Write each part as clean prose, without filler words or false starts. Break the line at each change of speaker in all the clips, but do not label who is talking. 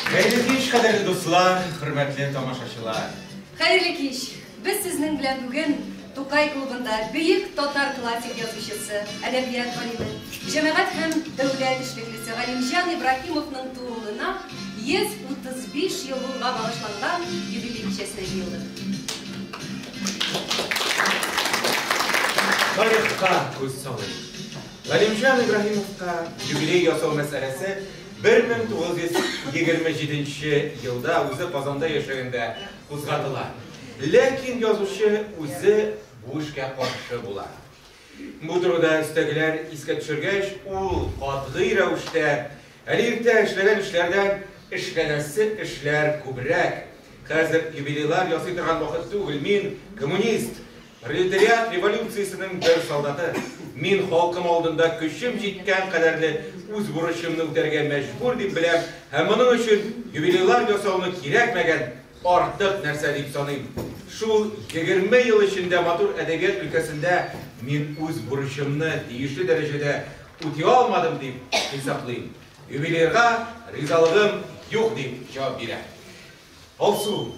Хәерле кич, кадерле дуслар, хөрмәтле тамашачылар.
Хәерле кич! Без сезнең белән бүген Тукай клубында бөек татар классик язучысы, әдәбият галиме, җәмәгать һәм дәүләт эшлеклесе Галимҗан Ибраһимовның тууына 135 ел булуга багышланган юбилей кичәсенә җыелдык.
Тарихка күз салыйк. Галимҗан Ибраһимовка юбилей ясау мәсьәләсе 1927 елда үзе Казанда яшәгәндә кузгатыла. Ләкин язучы үзе бу эшкә каршы була. Бу турыда өстәгеләр искә төшергәч, ул катгый рәвештә, Әле иртә, эшләгән эшләрдән эшләнәсе эшләр күбрәк. Хәзер юбилейлар ясый торган вакыт түгел. Мин, коммунист, пролетариат революциясенең бер солдаты. Мин халкым алдында көчем җиткән кадәрле үз бурычымны үтәргә мәҗбүр дип беләм һәм моның өчен юбилейлар ясауны кирәкмәгән артык нәрсә дип саныйм. Шул 20 ел эчендә матур әдәбият өлкәсендә мин үз бурычымны тиешле дәрәҗәдә үти алмадым дип хисаплыйм. Юбилейга ризалыгым юк дип җавап бирә. Алсу,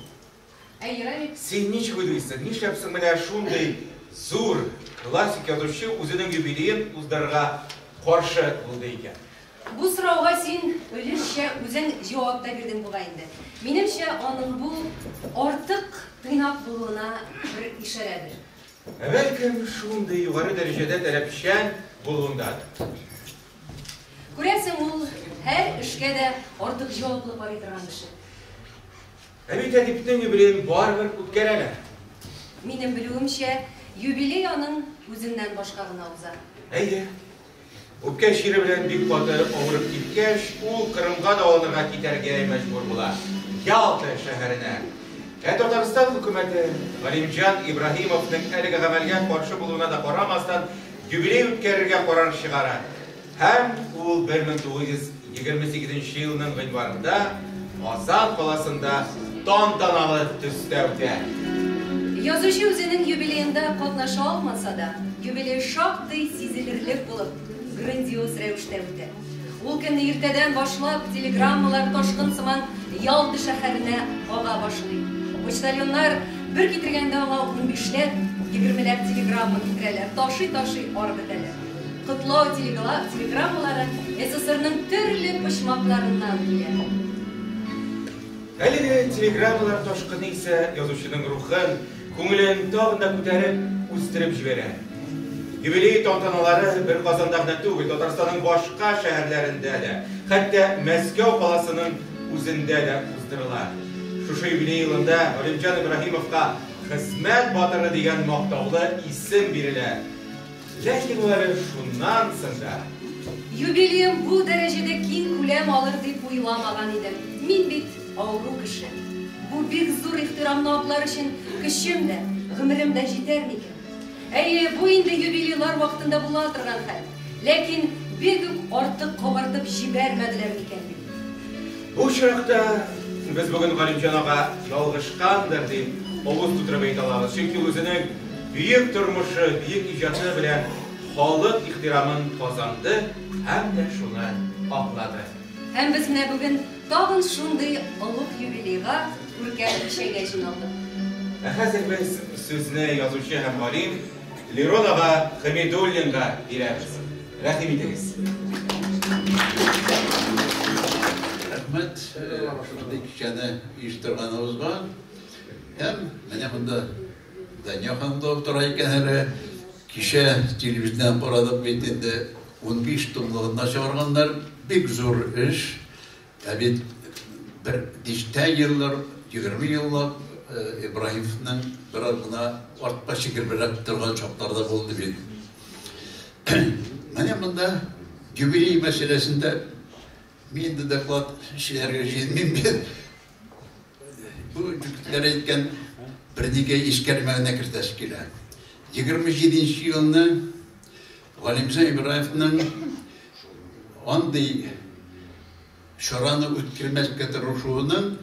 Әйе, Рамил.
син ничек уйлыйсың, нишләп соң менә шундый зур классик язучы үзенең юбилеен уздырырга каршы булды икән?
Бу сорауга син өлешчә үзең җавап та бирдең бугай инде. Минемчә, аның бу артык тыйнак булуына бер ишарәдер.
Ә бәлкем, шундый югары дәрәҗәдә таләпчән булуындадыр.
Күрәсең, ул һәр эшкә дә артык җаваплы карый торган кеше.
Ә бит әдипнең юбилеен барыбер үткәрәләр.
Минем белүемчә, юбилей аның үзеннән башка гына уза.
Әйе. Үпкә чире белән бик каты авырып киткәч, ул Кырымга дәваланырга китәргә мәҗбүр була. Ялта шәһәренә. Ә Татарстан хөкүмәте Галимҗан Ибраһимовның әлеге гамәлгә каршы булуына да карамастан, юбилей үткәрергә карар чыгара. Һәм ул 1928 елның гыйнварында Казан каласында тантаналы төстә үтә.
Язучы үзенең юбилеенда катнаша алмаса да, юбилей шактый сизелерлек булып, грандиоз рәвештә үтә. Ул көнне иртәдән башлап телеграммалар ташкын сыман Ялта шәһәренә ага башлый. Почтальоннар бер китергәндә аңа унбишләп, егермеләп телеграмма китерәләр, ташый-ташый арып бетәләр. Котлау телеграммалары СССРның төрле почмакларыннан килә.
Әлеге телеграммалар ташкыны исә язучының рухын, күңелен тагын да күтәреп, үстереп җибәрә. Юбилей тантаналары бер Казанда гына түгел, Татарстанның башка шәһәрләрендә дә, хәтта Мәскәү каласының үзендә дә уздырыла. Шушы юбилей елында Галимҗан Ибраһимовка Хезмәт батыры дигән мактаулы исем бирелә. Ләкин ул әле шуннан соң да.
Юбилеем бу дәрәҗәдә киң күләм алыр дип уйламаган идем. Мин бит авыру кеше. Бу бик зур ихтирамны аклар өчен көчем дә, гомерем дә җитәр микән? Әйе, бу инде юбилейлар вакытында була торган хәл. Ләкин бик үк артык кабартып җибәрмәделәр микән дим.
Бу очракта без бүген Галимҗан ага ялгышкандыр дип авыз тутырып әйтә алабыз. Чөнки ул үзенең бөек тормышы, бөек иҗаты белән халык ихтирамын казанды һәм дә шуны аклады.
Һәм без менә бүген тагын шундый олуг юбилейга, күркәм кичәгә җыйналдык.
Ә хәзер без сүзне язучы һәм галим Лерон ага Хәмидуллинга бирәбез. Рәхим итегез.
Рәхмәт, шундый кичәне оештырганыгызга. Һәм менә монда Дания ханым да утыра икән әле. Кичә телевизордан карадык бит инде, 15 томлыгында чыгарганнар. Бик зур эш. Ә бит бер дистә еллар, 20 еллап Ибраһимовның бераз гына артка чигербрәк торган чаклар да булды бит. Менә монда юбилей мәсьәләсендә мин инде доклад эшләргә җыенмыйм бит. Бу җегетләр әйткән бернигә искәрмә генә кертәсе килә. 27 елны Галимҗан Ибраевның андый чараны үткәрмәскә тырышуының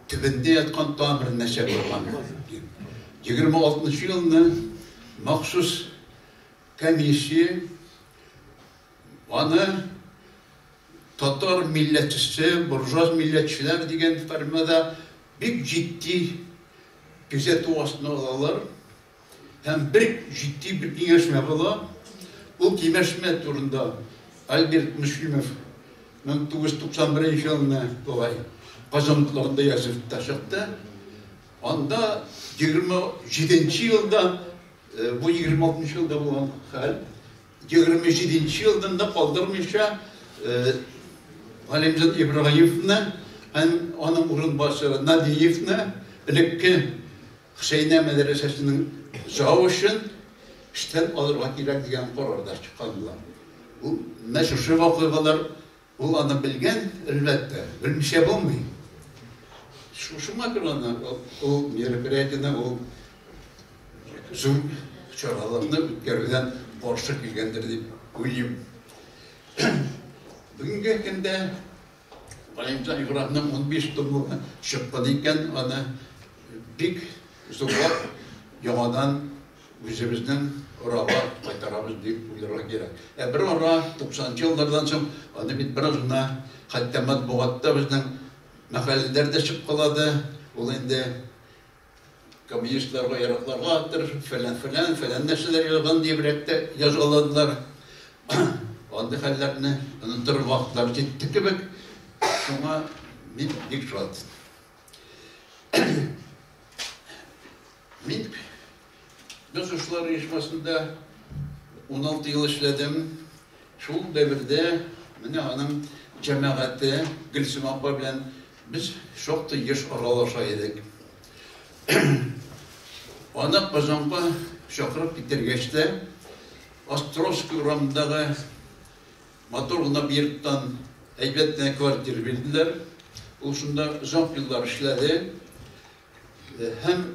төбендә яткан тагын бер нәрсә булган. 26 елны махсус комиссия аны татар милләтчесе, буржуаз милләтчеләр дигән формада бик җитди күзәтү астына алалар. Һәм бер җитди бер киңәшмә була. Ул киңәшмә турында Альберт Мөслимов 1991 елны болай Казан утларында язып та чыкты. Анда 27 елда, бу 26 елда булган хәл, 27 елдан да калдырмыйча Галимҗан Ибраһимовны һәм аның урынбасары Надиевны элекке Хөсәйнә мәдрәсәсенең завучын эштән алырга кирәк дигән карар да чыкканлар. Ул менә шушы вакыйгалар, ул аны белгән, әлбәттә, белмичә булмый. Шуңа күрә аны ул мероприятиене, ул зур чараларны үткәрүдән каршы килгәндер дип уйлыйм. Бүгенге көндә Галимҗан Ибраһимның 15 томлыгы чыккан икән, аны бик зурлап яңадан үзебезнең арага кайтарабыз дип уйларга кирәк. Ә бер ара 90 еллардан соң аны бит бераз гына хәтта матбугатта безнең мәкаләләр дә чыгып калады. Ул инде коммунистларга яракларга тырышып фәлән-фәлән, фәлән нәрсәләр язган диебрәк тә язгаладылар. Андый хәлләрне онытыр вакытлар җитте кебек. Шуңа мин бик шат. Мин Язучылар оешмасында 16 ел эшләдем. Шул дәвердә менә аның җәмәгате Гөлсем апа белән без шактый еш аралаша идек. Аны Казанга чакырып китергәч тә, Островский урамындагы матур гына йорттан әйбәт кенә квартира бирделәр. Ул шунда озак еллар эшләде. Һәм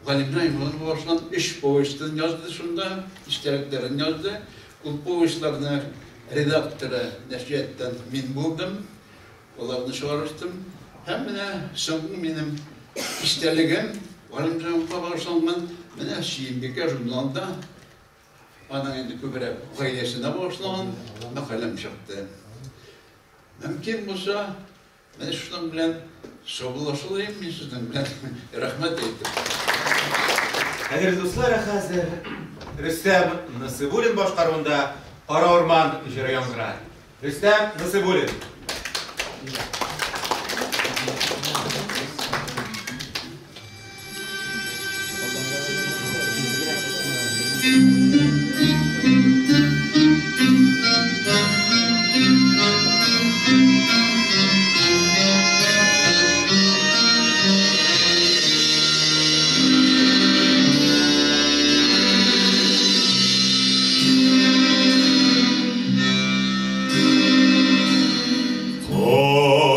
Галимҗан Ибраһимов башынан өч повестен язды шунда, истәлекләрен язды. Ул повестьларны редакторы нәшрияттан мин булдым. Аларны чыгарыштым. Һәм менә соңгы минем истәлегем Галимҗанга багышланган менә Сөембикә журналында аның инде күбрәк гаиләсенә багышланган мәкаләм чыкты. Мөмкин булса, менә шуның белән саубуллашалыйм мин сезнең белән. Рәхмәт әйтеп.
Кадерле дуслар, хәзер Рөстәм Насыйбуллин башкаруында Кара урман җыры яңгырар. Рөстәм Насыйбуллин.
Oh!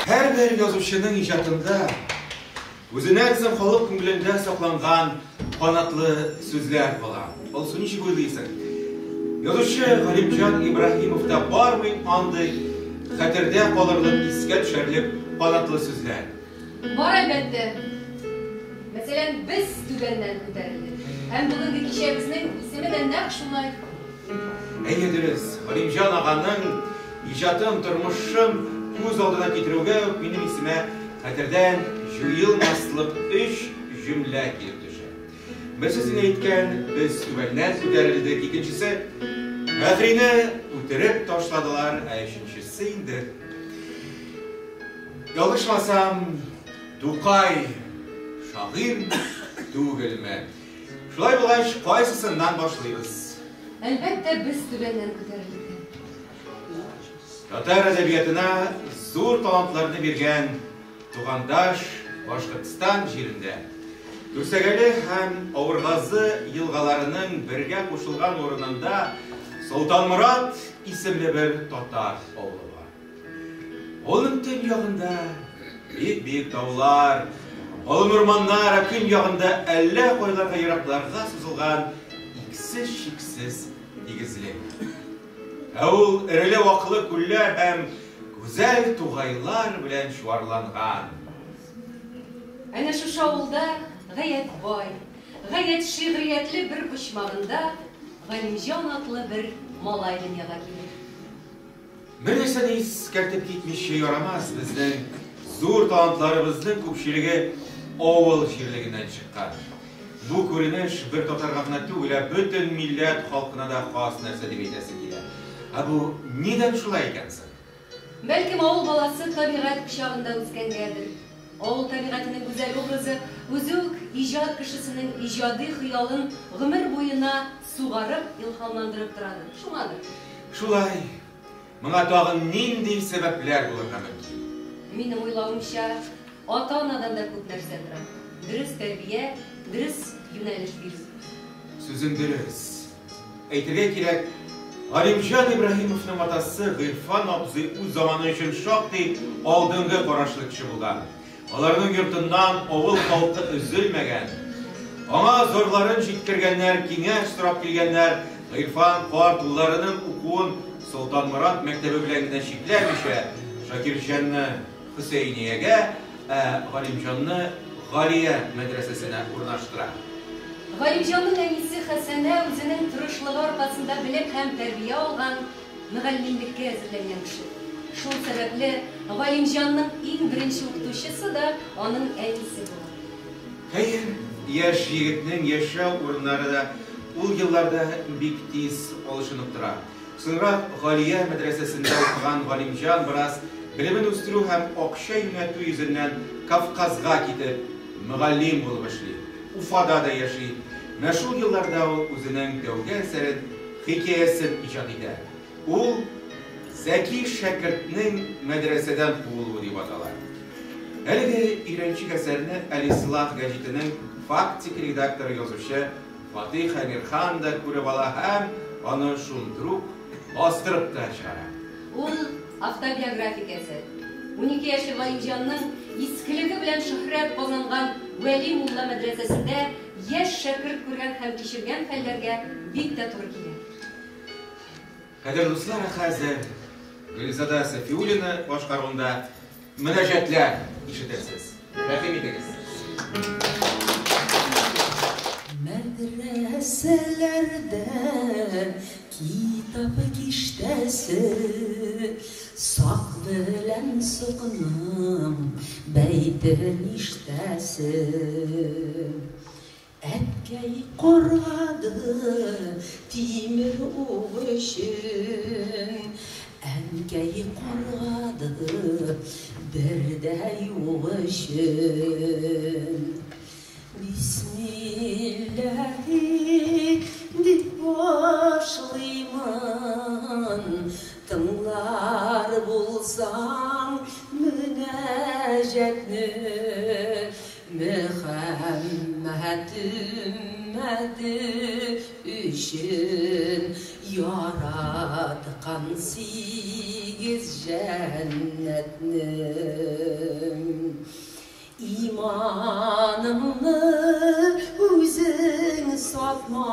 Һәрбер язучының иҗатында үзеннән соң халык күңелендә сакланган канатлы сүзләр кала. Алсу, ничек уйлыйсың? Язучы Галимҗан Ибраһимовта бармы андый хәтердә калырлык, искә төшәрлек канатлы сүзләр?
Бар, әлбәттә. Мәсәлән, без түбәннән күтәрелдек. Һәм бүгенге кичәбезнең исеме дә нәкъ шулай.
Әйе, дөрес. Галимҗан аганың иҗатын, тормышын күз алдына китерүгә үк минем исемә хәтердән җуелмаслык өч җөмлә килеп төшә. Берсе син әйткән, без түбәннән күтәрелдек, икенчесе Фәхрине үтереп ташладылар, ә өченчесе инде, ялгышмасам, Тукай шагыйрь түгелме? Шулай булгач, кайсысыннан башлыйбыз?
Әлбәттә, без түбәннән күтәрелдек.
Татар әдәбиятына зур талантларны биргән тугандаш Башкортстан җирендә Дүрсәгәле һәм Авыргазы елгаларының бергә кушылган урынында Солтанморат исемле бер татар авылы бар. Авылның төньягында бик-биек таулар, калын урманнар, ә көньягында әллә кайларга еракларга сузылган иксез-чиксез тигезлек. Ә ул эреле-ваклы күлләр һәм гүзәл тугайлар белән чуарланган.
Әнә шушы авылда гаять бай, гаять шигъриятле бер почмагында Галимҗан атлы бер малай дөньяга килә.
Бер нәрсәне искәртеп китмичә ярамас, безнең зур талантларыбызның күпчелеге авыл җирлегеннән чыккан. Бу күренеш бер татарга гына түгел, ә бөтен милләт халкына да хас нәрсә дип әйтәсе килә. Ә бу нидән шулай икән соң?
Бәлкем, авыл баласы табигать кочагында үскәнгәдер. Авыл табигатенең гүзәл образы үзе үк иҗат кешесенең иҗади хыялын гомер буена сугарып, илһамландырып торадыр. Шуңадыр.
Шулай. Моңа тагын нинди сәбәпләр булырга мөмкин?
Минем уйлавымча, ата-анадан да күп нәрсә тора. Дөрес тәрбия, дөрес юнәлеш бирү.
Сүзең дөрес. Әйтергә кирәк, Галимҗан Ибраһимовның атасы Гыйрфан абзый үз заманы өчен шактый алдынгы карашлы кеше булган. Аларның йортыннан авыл халкы өзелмәгән. Аңа зарларын җиткергәннәр, киңәш сорап килгәннәр. Гыйрфан карт улларының укуын Солтанморат мәктәбе белән генә чикләмичә, Шакирҗанны Хөсәйниягә, ә Галимҗанны Галия мәдрәсәсенә урнаштыра.
Галимҗанның әнисе Хәсәнә үзенең тырышлыгы аркасында белем һәм тәрбия алган, мөгаллимлеккә әзерләнгән кеше. Шул сәбәпле Галимҗанның иң беренче укытучысы да аның әнисе була.
Хәер, яшь егетнең яшәү урыннары да ул елларда бик тиз алышынып тора. Соңрак Галия мәдрәсәсендә укыган Галимҗан бераз белемен үстерү һәм акча юнәтү йөзеннән Кавказга китеп, мөгаллим булып эшли. Уфада да яши. Менә шул елларда ул үзенең тәүге әсәрен, хикәясен иҗат итә. Ул Зәки шәкертнең мәдрәсәдән куылуы дип атала. Әлеге өйрәнчек әсәрне Әл-Ислах гәҗитенең фактик редакторы язучы Фатих Әмирхан да күреп ала һәм аны шундук бастырып та чыгара.
Ул автобиографик әсәр. 12 яшьлек Галимҗанның искелеге белән шөһрәт казанган Вәли мулла мәдрәсәсендә яшь шәкерт күргән һәм кичергән хәлләргә бик тә туры килә.
Кадерле дуслар, хәзер Гөлзада Сафиуллина башкаруында мөнәҗәтләр ишетерсез. Рәхим итегез.
Мәдрәсәләрдә китап киштәсе, Сак белән сукның бәйте ништәсе. Әткәй каргады тимер ук өчен, Әнкәй каргады бер дә юк өчен. Бисмилләһи дип башлыймын, Тыңлар булсаң мөнәҗәтне, Мөхәммәд өммәте өчен. Яраткан 8 җәннәтне. Иманыңны үзең сатма,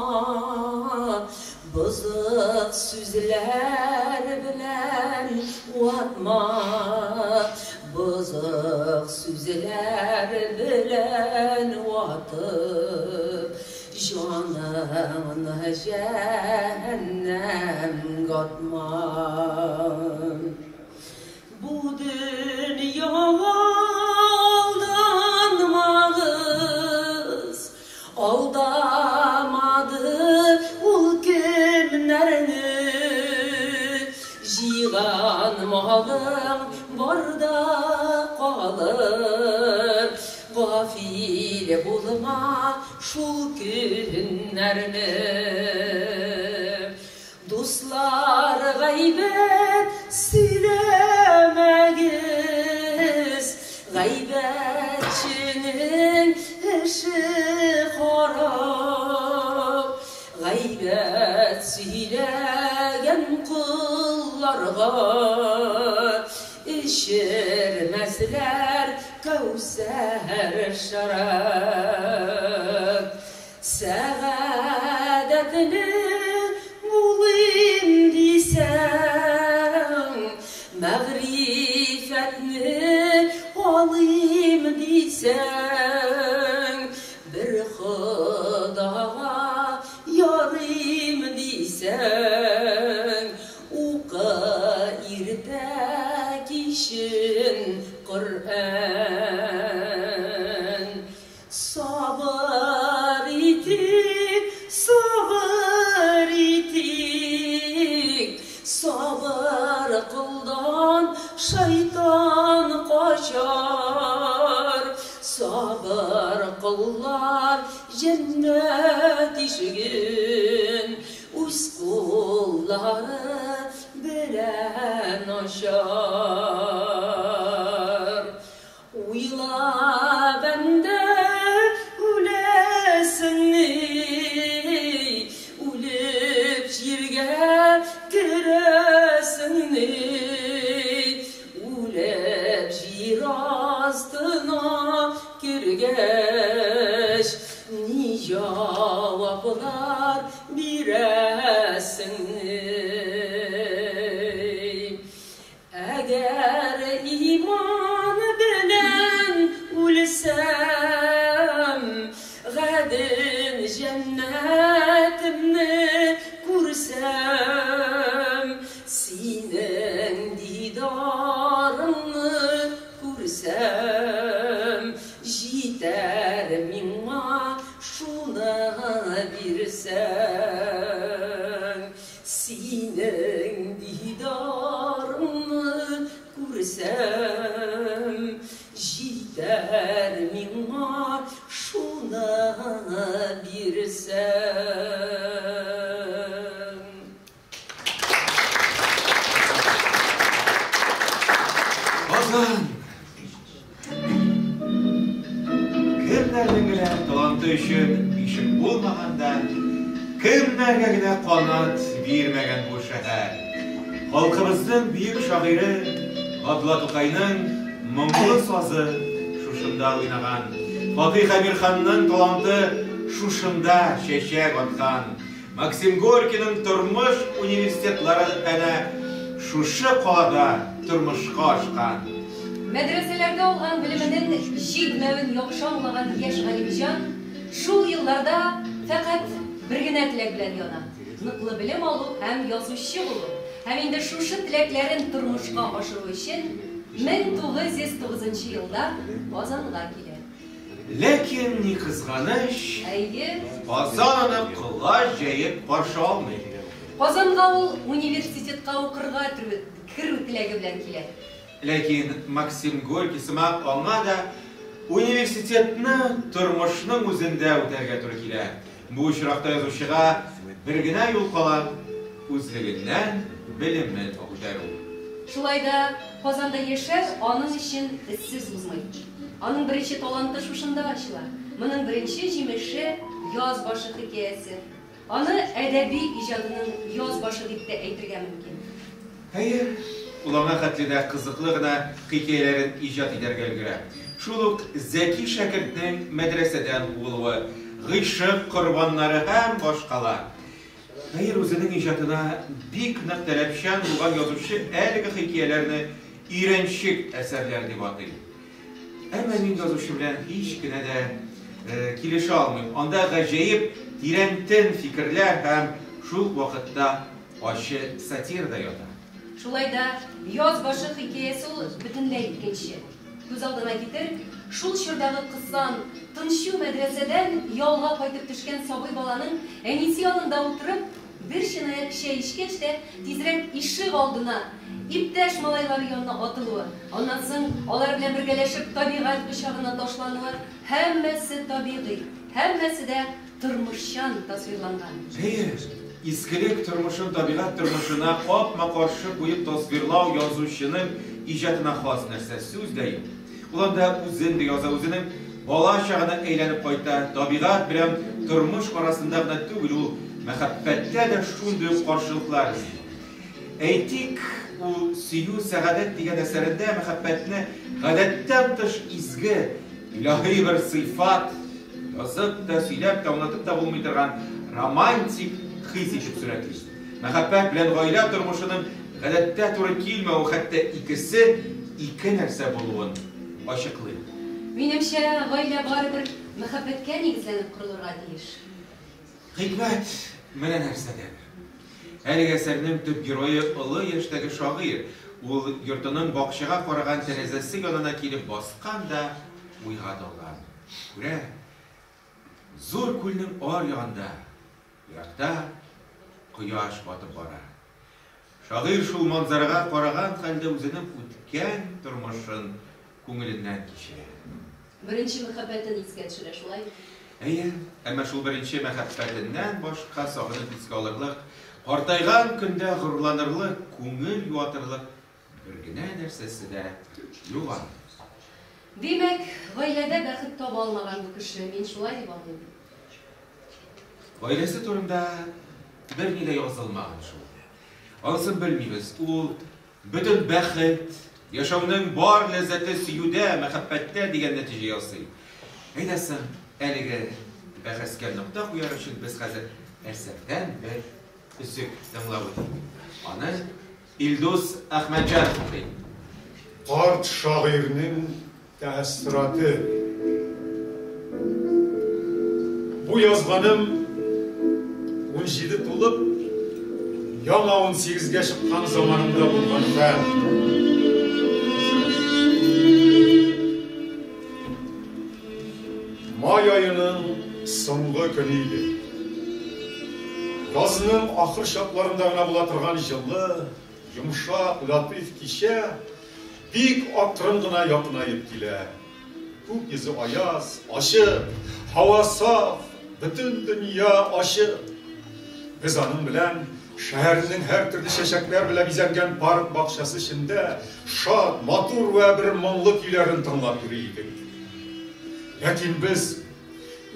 бозык сүзләр белән ватма, бозык сүзләр белән ватып, җаныңны җәһәннәмгә атма. Бу дөньяга алданмагыз, алдамады ул кемнәрне. Җыйган малың барда калыр, гафил булма шул көннәрне. Дуслар, гайбәт сөйләмәгез, гайбәтченең эше харап. Гайбәт сөйләгән кулларга эчермәсләр кәүсәр шәраб. Сәгадәтле булыйм дисәң, мәгърифәтне алыйм дисәң, бер Ходага ярыйм дисәң, укы иртә кичен Коръән. Сабыр итик, сабыр итик, сабыр кылдан шайтан качар. Сабыр кыллар җәннәт ишеген үз куллары белән ачар. Уйла, бәндә, үләсең ни, үлеп җиргә керәсең ни, үлеп җир астына кергәч, ни җаваплар бирәсең ни? Әгәр иман белән үлсәм, гадел җәннәтемне күрсәм, синең дидарыңны күрсәм, җитәр миңа шуны бирсәң. Синең дидарыңны күрсәм, җитәр миңа шуны бирсәң.
Казан! Кемнәрнең генә таланты өчен бишек булмаганда, кемнәргә генә канат бирмәгән бу шәһәр. Халкыбызның бөек шагыйре Габдулла Тукайның моңлы сазы шушында уйнаган. Фатих Әмирханның таланты шушында чәчәк аткан. Максим Горькийның тормыш университетлары әнә шушы калада тормышка ашкан.
Мәдрәсәләрдә алган белеменең җитмәвен яхшы аңлаган яшь Галимҗан шул елларда фәкать бер генә теләк белән яна: ныклы белем алу һәм язучы булу. Һәм инде шушы теләкләрен тормышка ашыру өчен 1909 елда Казанга килә.
Ләкин ни кызганыч,
Әйе,
Казан аны колач җәеп каршы алмый.
Казанга ул университетка укырга керү теләге белән килә.
Ләкин Максим Горький сымак аңа да университетны тормышның үзендә үтәргә туры килә. Бу очракта язучыга бер генә юл кала: үзлегеннән белемен күтәрү.
Шулай да Казанда яшәү аның өчен эзсез узмый. Аның беренче таланты шушында ачыла. Моның беренче җимеше — Яз башы хикәясе. Аны әдәби иҗатының яз башы дип тә әйтергә мөмкин.
Әйе, ул аңа хәтле дә кызыклы гына хикәяләрен иҗат итәргә өлгерә. Шул ук Зәки шәкертнең мәдрәсәдән куылуы, гыйшык корбаннары һәм башкалар. Хәер, үзенең иҗатына бик нык таләпчән булган язучы әлеге хикәяләрне өйрәнчек әсәрләр дип атый. Әмма мин язучы белән һич кенә дә килешә алмыйм. Анда гаҗәеп тирәнтен фикерләр һәм шул ук вакытта ачы сатира да ята.
Шулай да Яз башы хикәясе ул бөтенләй икенче. Күз алдыңа китер, шул чордагы кысан, тынчу мәдрәсәдән ялга кайтып төшкән сабый баланың әнисе янында утырып, бер чынаяк чәй эчкәч тә, тизрәк ишек алдына, иптәш малайлары янына атылуы, аннан соң алар белән бергәләшеп табигать кочагына ташлануы, һәммәсе табигый, һәммәсе дә тормышчан тасвирланган.
Хәер, изгелек тормышын табигать тормышына капма-каршы куеп тасвирлау язучының иҗатына хас нәрсә, сүз дә юк. Ул анда үзен дә яза, үзенең бала чагына әйләнеп кайта, табигать белән тормыш арасында гына түгел, ул мәхәббәттә дә шундый ук каршылыклар эзли. Әйтик, ул Сөю, сәгадәт дигән әсәрендә мәхәббәтне гадәттән тыш изге, илаһи бер сыйфат, язып та, сөйләп тә, аңлатып та булмый торган романтик хис итеп сурәтли. Мәхәббәт белән гаилә тормышының гадәттә туры килмәве, хәтта икесе ике нәрсә булуын ачыклый.
Минемчә, гаилә барыбер мәхәббәткә нигезләнеп корылырга тиеш.
Хикмәт менә нәрсәдәдер. Әлеге әсәрнең төп герое олы яшьтәге шагыйрь. Ул йортының бакчага караган тәрәзәсе янына килеп баскан да уйга талган. Күрә, зур күлнең аръягында, еракта кояш батып бара. Шагыйрь шул манзарага караган хәлдә үзенең үткән тормышын күңеленнән кичерә.
Беренче мәхәббәтен искә төшерә, шулай бит?
Әйе, әмма шул беренче мәхәббәтеннән башка сагынып искә алырлык, картайган көндә горурланырлык, күңел юатырлык бер генә нәрсәсе дә юк аның.
Димәк, гаиләдә бәхет таба алмаган бу кеше, мин шулай дип аңлыйм.
Гаиләсе турында берни дә язылмаган шул. Анысын белмибез. Ул бөтен бәхет, яшәүнең бар ләззәте сөюдә, мәхәббәттә дигән нәтиҗә ясый. Әйдә соң, әлеге бәхәскә нокта куяр өчен без хәзер әсәрдән бер өзек тыңлап үтик. Аны Илдус Әхмәтҗанов укый.
Карт шагыйрьнең тәэссораты. Бу язганым 17 тулып, яңа унсигезгә чыккан заманымда булган хәл. Май аеның соңгы көне иде. Язның ахыр чакларында гына була торган җылы, йомшак, латыйф кичә бик акрын гына якынаеп килә. Күк йөзе аяз, ачык, һава саф, бөтен дөнья ачык. Без аның белән шәһәрнең һәртөрле чәчәкләр белән бизәлгән парк бакчасы эчендә шат, матур вә бер моңлы көйләрен тыңлап йөри идек. Ләкин без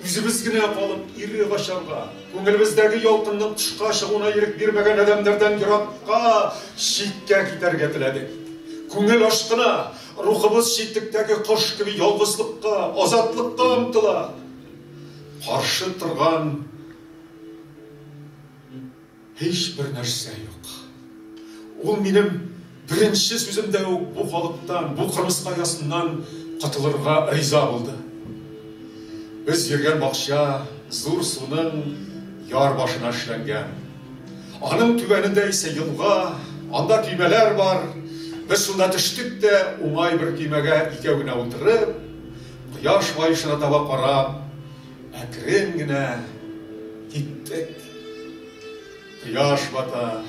үзебез генә калып ире качарга, күңелебездәге ялкынның тышка чыгуына ирек бирмәгән адәмнәрдән еракка, читкә китәргә теләдек. Күңел ашкына, рухыбыз читлектәге кош кеби ялгызлыкка, азатлыкка омтыла. Каршы торган Һичбер нәрсә юк. Ул минем беренче сүземдә үк бу халыктан, бу кырмыска оясыннан котылырга риза булды. Без йөргән бакча зур суның яр башына эшләнгән. Аның түбәнендә исә елга, анда көймәләр бар. Без шунда төштек тә, уңай бер көймәгә икәү генә утырып, кояш баешына таба карап, әкрен генә киттек. Кояш бата.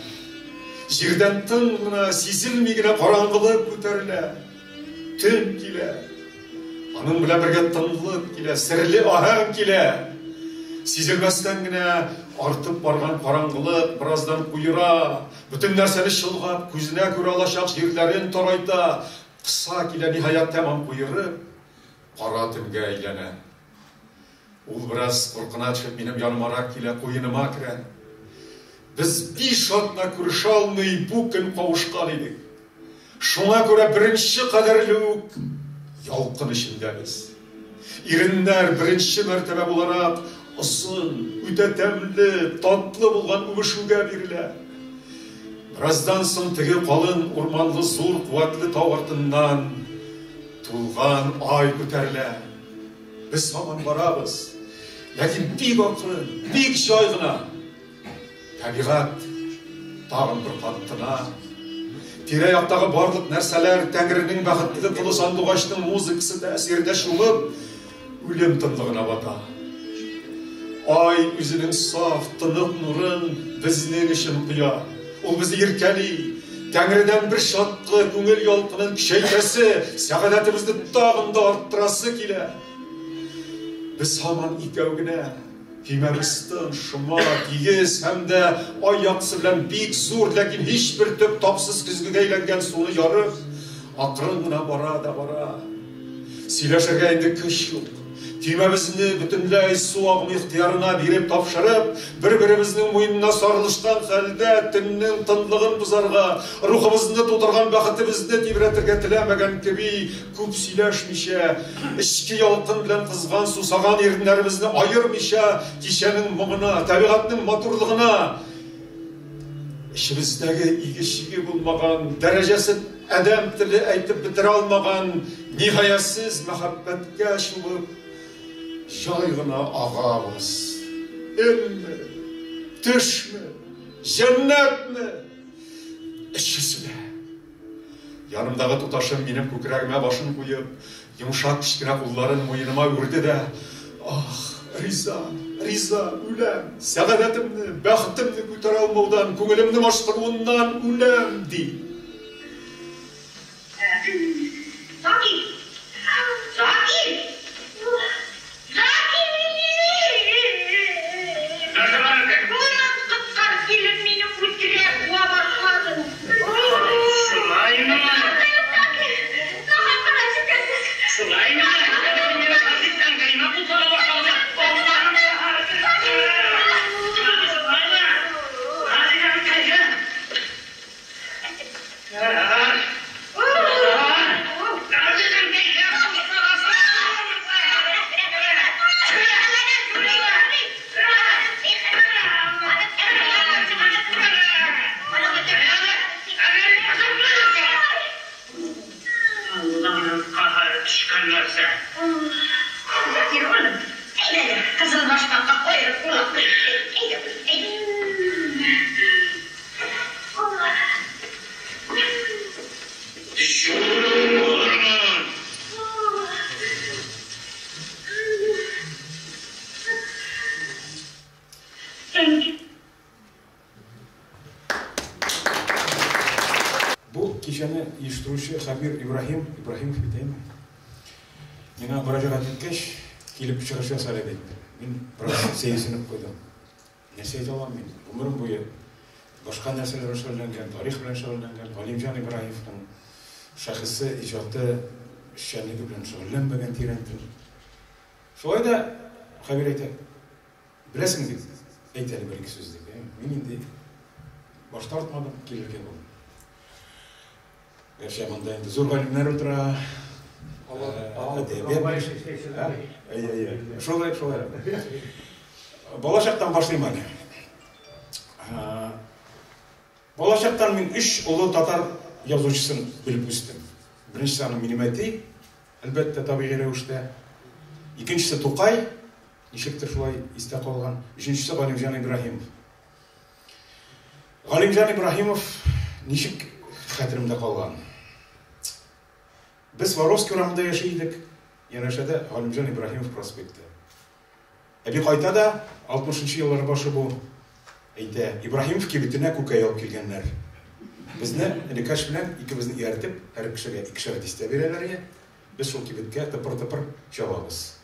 Җирдән тын гына, сизелми генә караңгылык күтәрелә. Төн килә. Аның белән бергә тынлык килә, серле аһәң килә. Сизелмәстән генә артып барган караңгылык бераздан куера, бөтен нәрсәне чолгап, күзенә күрә алачак җирләрен тарайта, кыса килә, ниһаять, тәмам куерып, кара төнгә әйләнә. Ул бераз куркына төшеп минем янымарак килә, куеныма керә. Без 5 атна күрешә алмый бу көн кавышкан идек. Шуңа күрә беренче кадәрле үк ялкын эчендәбез. Иреннәр беренче мәртәбә буларак озын, үтә тәмле, татлы булган үбешүгә бирелә. Бераздан соң теге калын урманлы зур куәтле тау артыннан тулган ай күтәрелә. Без һаман барабыз. Ләкин бик акрын, бик җай гына. Табигать тагын бер кат тына. Тирә-яктагы барлык нәрсәләр Тәңренең бәхетле колы сандугачның музыкасы тәэсирендә чумып, үлем тынлыгына бата. Ай үзенең саф, тынык нурын безнең өчен коя. Ул безне иркәли. Тәңредән бер чаткы күңел ялкынын көчәйтәсе, сәгадәтебезне тагын да арттырасы килә. Без һаман икәү генә. Көймәбез тын, шома, тигез һәм дә ай яктысы белән бик зур, ләкин һичбер төп тапсыз көзгегә әйләнгән суны ярып, акрын гына бара да бара. Сөйләшергә инде көч юк. Көймәбезне бөтенләй су агымы ихтыярына биреп тапшырып, бер-беребезнең муенына сарылышкан хәлдә төннең тынлыгын бозарга, рухыбызны тутырган бәхетебезне тибрәтергә теләмәгән кеби, күп сөйләшмичә, эчке ялкын белән кызган, сусаган иреннәребезне аермыйча, кичәнең моңына, табигатьнең матурлыгына, эчебездәге иге-чиге булмаган, дәрәҗәсен адәм теле әйтеп бетерә алмаган ниһаясыз мәхәббәткә чумып, җай гына агабыз. Өнме, төшме, җәннәтме? Өчесе дә. Янымдагы туташым минем күкрәгемә башын куеп, йомшак кечкенә кулларын муеныма үрде дә, ах, Риза, Риза, үләм, сәгадәтемне, бәхетемне күтәрә алмаудан, күңелемнең ашкынуыннан үләм, ди.
Закир! Закир! Закир!
Нәрсә бар икән?
Буран коткар килеп мине үтерә куа башлады.
Шулаймы?
Закир! Нахакка җитәсез.
Шулаймы? Мине Газиз әңгәемә кул сала башлады. Аллаһым Шулаймы? Газиз әнкәйгә? Ярар. Ярар. Газиз әнкәйгә кул саласың. Аллаһның каһәре төшкән нәрсә.
Закир улым, әйдә әле, кызыл башмакка аерып улап куйыйк. Әйдә, әйдә.
Җүләр булырмын.
Бу кичәне оештыручы Хәбир Ибраһим, Ибраһимов бит әйме? Миңа мөрәҗәгать иткәч, килеп чыгыш ясар иде. Мин бераз сәерсенеп куйдым. Нәрсә әйтә алам мин? Гомерем буе башка нәрсәләр белән шөгыльләнгән, тарих белән шөгыльләнгән, Галимҗан Ибраһимовның шәхесе, иҗаты, эшчәнлеге белән шөгыльләнмәгән тирәнтен. Шулай да Хәбир әйтә, беләсең дип, әйт әле бер-ике сүз дип. Мин инде баш тартмадым, килергә булдым. Гәрчә монда инде зур галимнәр утыра. Әйе, шулай, шулай. Балачактан башлыйм әле. Балачактан мин өч олы татар язучысын белеп үстем. Беренчесе аның минем әти, әлбәттә, табигый рәвештә. Икенчесе Тукай, ничектер шулай истә калган. Өченчесе Галимҗан Ибраһимов. Галимҗан Ибраһимов ничек хәтеремдә калган? Без Воровский урамында яши идек, янәшәдә Галимҗан Ибраһимов проспекты. Әби кайта да, 60 еллар башы бу, әйтә, Ибраһимов кибетенә күкәй алып килгәннәр. Безне Лекач белән икебезне ияртеп, һәр кешегә икешәр дистә бирәләр иде. Без шул кибеткә тыпыр-тыпыр чабабыз.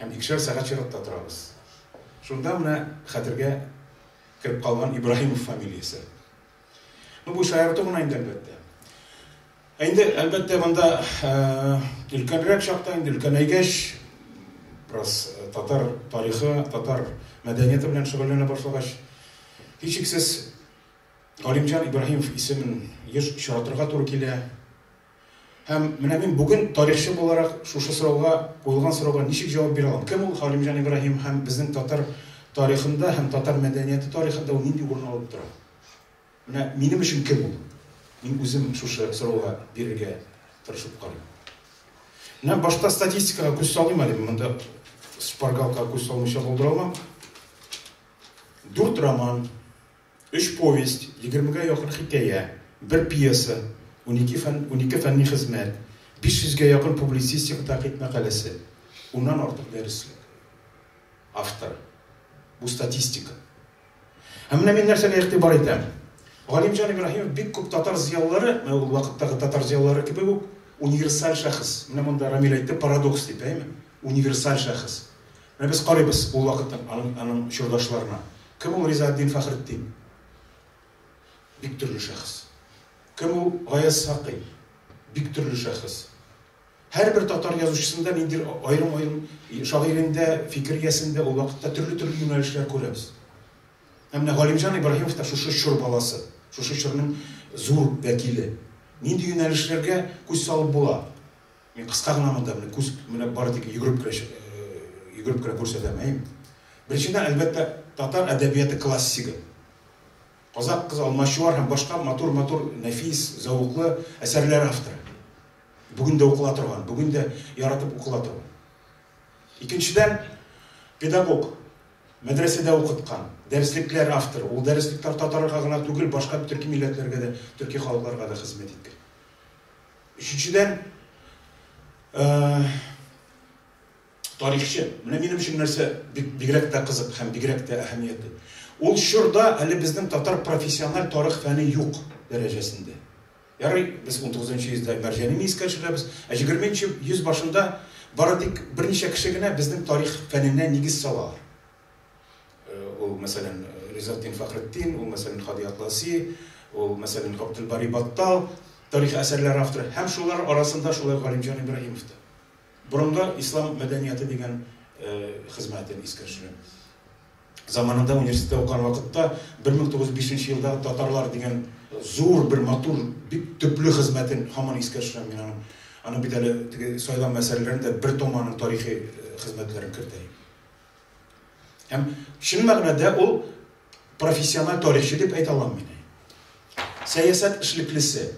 Һәм икешәр сәгать чиратта торабыз. Шунда менә хәтергә кереп калган Ибраһимов фамилиясе. Ну, бу шаярту гына инде, әлбәттә. Ә инде, әлбәттә, монда өлкәнрәк чакта, инде өлкәнәйгәч, бераз татар тарихы, татар мәдәнияте белән шөгыльләнә башлагач, һичшиксез Галимҗан Ибраһимов исемен еш очратырга туры килә. Һәм менә мин бүген тарихчы буларак шушы сорауга, куелган сорауга ничек җавап бирә алам? Кем ул Галимҗан Ибраһимов һәм безнең татар тарихында һәм татар мәдәнияте тарихында ул нинди урын алып тора? Менә минем өчен кем ул? Мин үзем шушы сорауга бирергә тырышып карыйм. Менә башта статистикага күз салыйм әле, монда шпаргалкага күз салмыйча булдыра алмам. Дүрт роман, Өч повесть, егермегә якын хикәя, бер пьеса, 12 фән, 12 фәнни хезмәт, 500 гә якын публицистик тәнкыйть мәкаләсе, уннан артык дәреслек. Авторы. Бу статистика. Һәм менә мин нәрсәгә игътибар итәм. Галимҗан Ибраһимов бик күп татар зыялылары, менә ул вакыттагы татар зыялылары кебек үк, универсаль шәхес. Менә монда Рамил әйтте, парадокс дип, әйеме? Универсаль шәхес. Менә без карыйбыз ул вакытның аның аның чордашларына. Кем ул Ризаэтдин Фәхретдин? Бик төрле шәхес. Кем ул Гаяз Сакый? Бик төрле шәхес. Һәрбер татар язучысында ниндидер аерым-аерым шагыйрендә, фикер иясендә ул вакытта төрле-төрле юнәлешләр күрәбез. Ә менә Галимҗан Ибраһимов та шушы чор баласы, шушы чорның зур вәкиле. Нинди юнәлешләргә күз салып була? Мин кыска гына монда менә күз менә бары тик йөгереп кенә йөгереп кенә күрсәтәм, әйеме? Беренчедән, әлбәттә, татар әдәбияты классигы. Казак кызы Алмачуар һәм башка матур-матур, нәфис, зәвыклы әсәрләр авторы. Бүген дә укыла торган, бүген дә яратып укыла торган. Икенчедән, педагог, мәдрәсәдә укыткан, дәреслекләр авторы. Ул дәреслекләр татарга гына түгел, башка төрки милләтләргә дә, төрки халыкларга да хезмәт иткән. Өченчедән, тарихчы. Менә минем өчен нәрсә бик бигрәк тә кызык һәм бигрәк тә әһәмиятле. Ул чорда әле безнең татар профессиональ тарих фәне юк дәрәҗәсендә. Ярый, без 19 йөздә Мәрҗанине искә төшерәбез, ә 20 йөз башында бары тик берничә кеше генә безнең тарих фәненә нигез салалар. Ул, мәсәлән, Ризатдин Фәхретдин, ул, мәсәлән, Һади Атласи, ул, мәсәлән, Габделбари Баттал, тарихи әсәрләр авторы һәм шулар арасында шулай Галимҗан Ибраһимов та. Борынгы ислам мәдәнияте дигән хезмәтен искә төшерәм. Заманында университетта укыган вакытта 1905 елдагы татарлар дигән зур бер матур, бик төпле хезмәтен һаман искә төшерәм мин аның. Аның бит әле теге сайлам мәсьәләләрендә бер том аның тарихи хезмәтләрен кертә. Һәм чын мәгънәдә ул профессиональ тарихчы дип әйтә алам мин. Сәясәт эшлеклесе.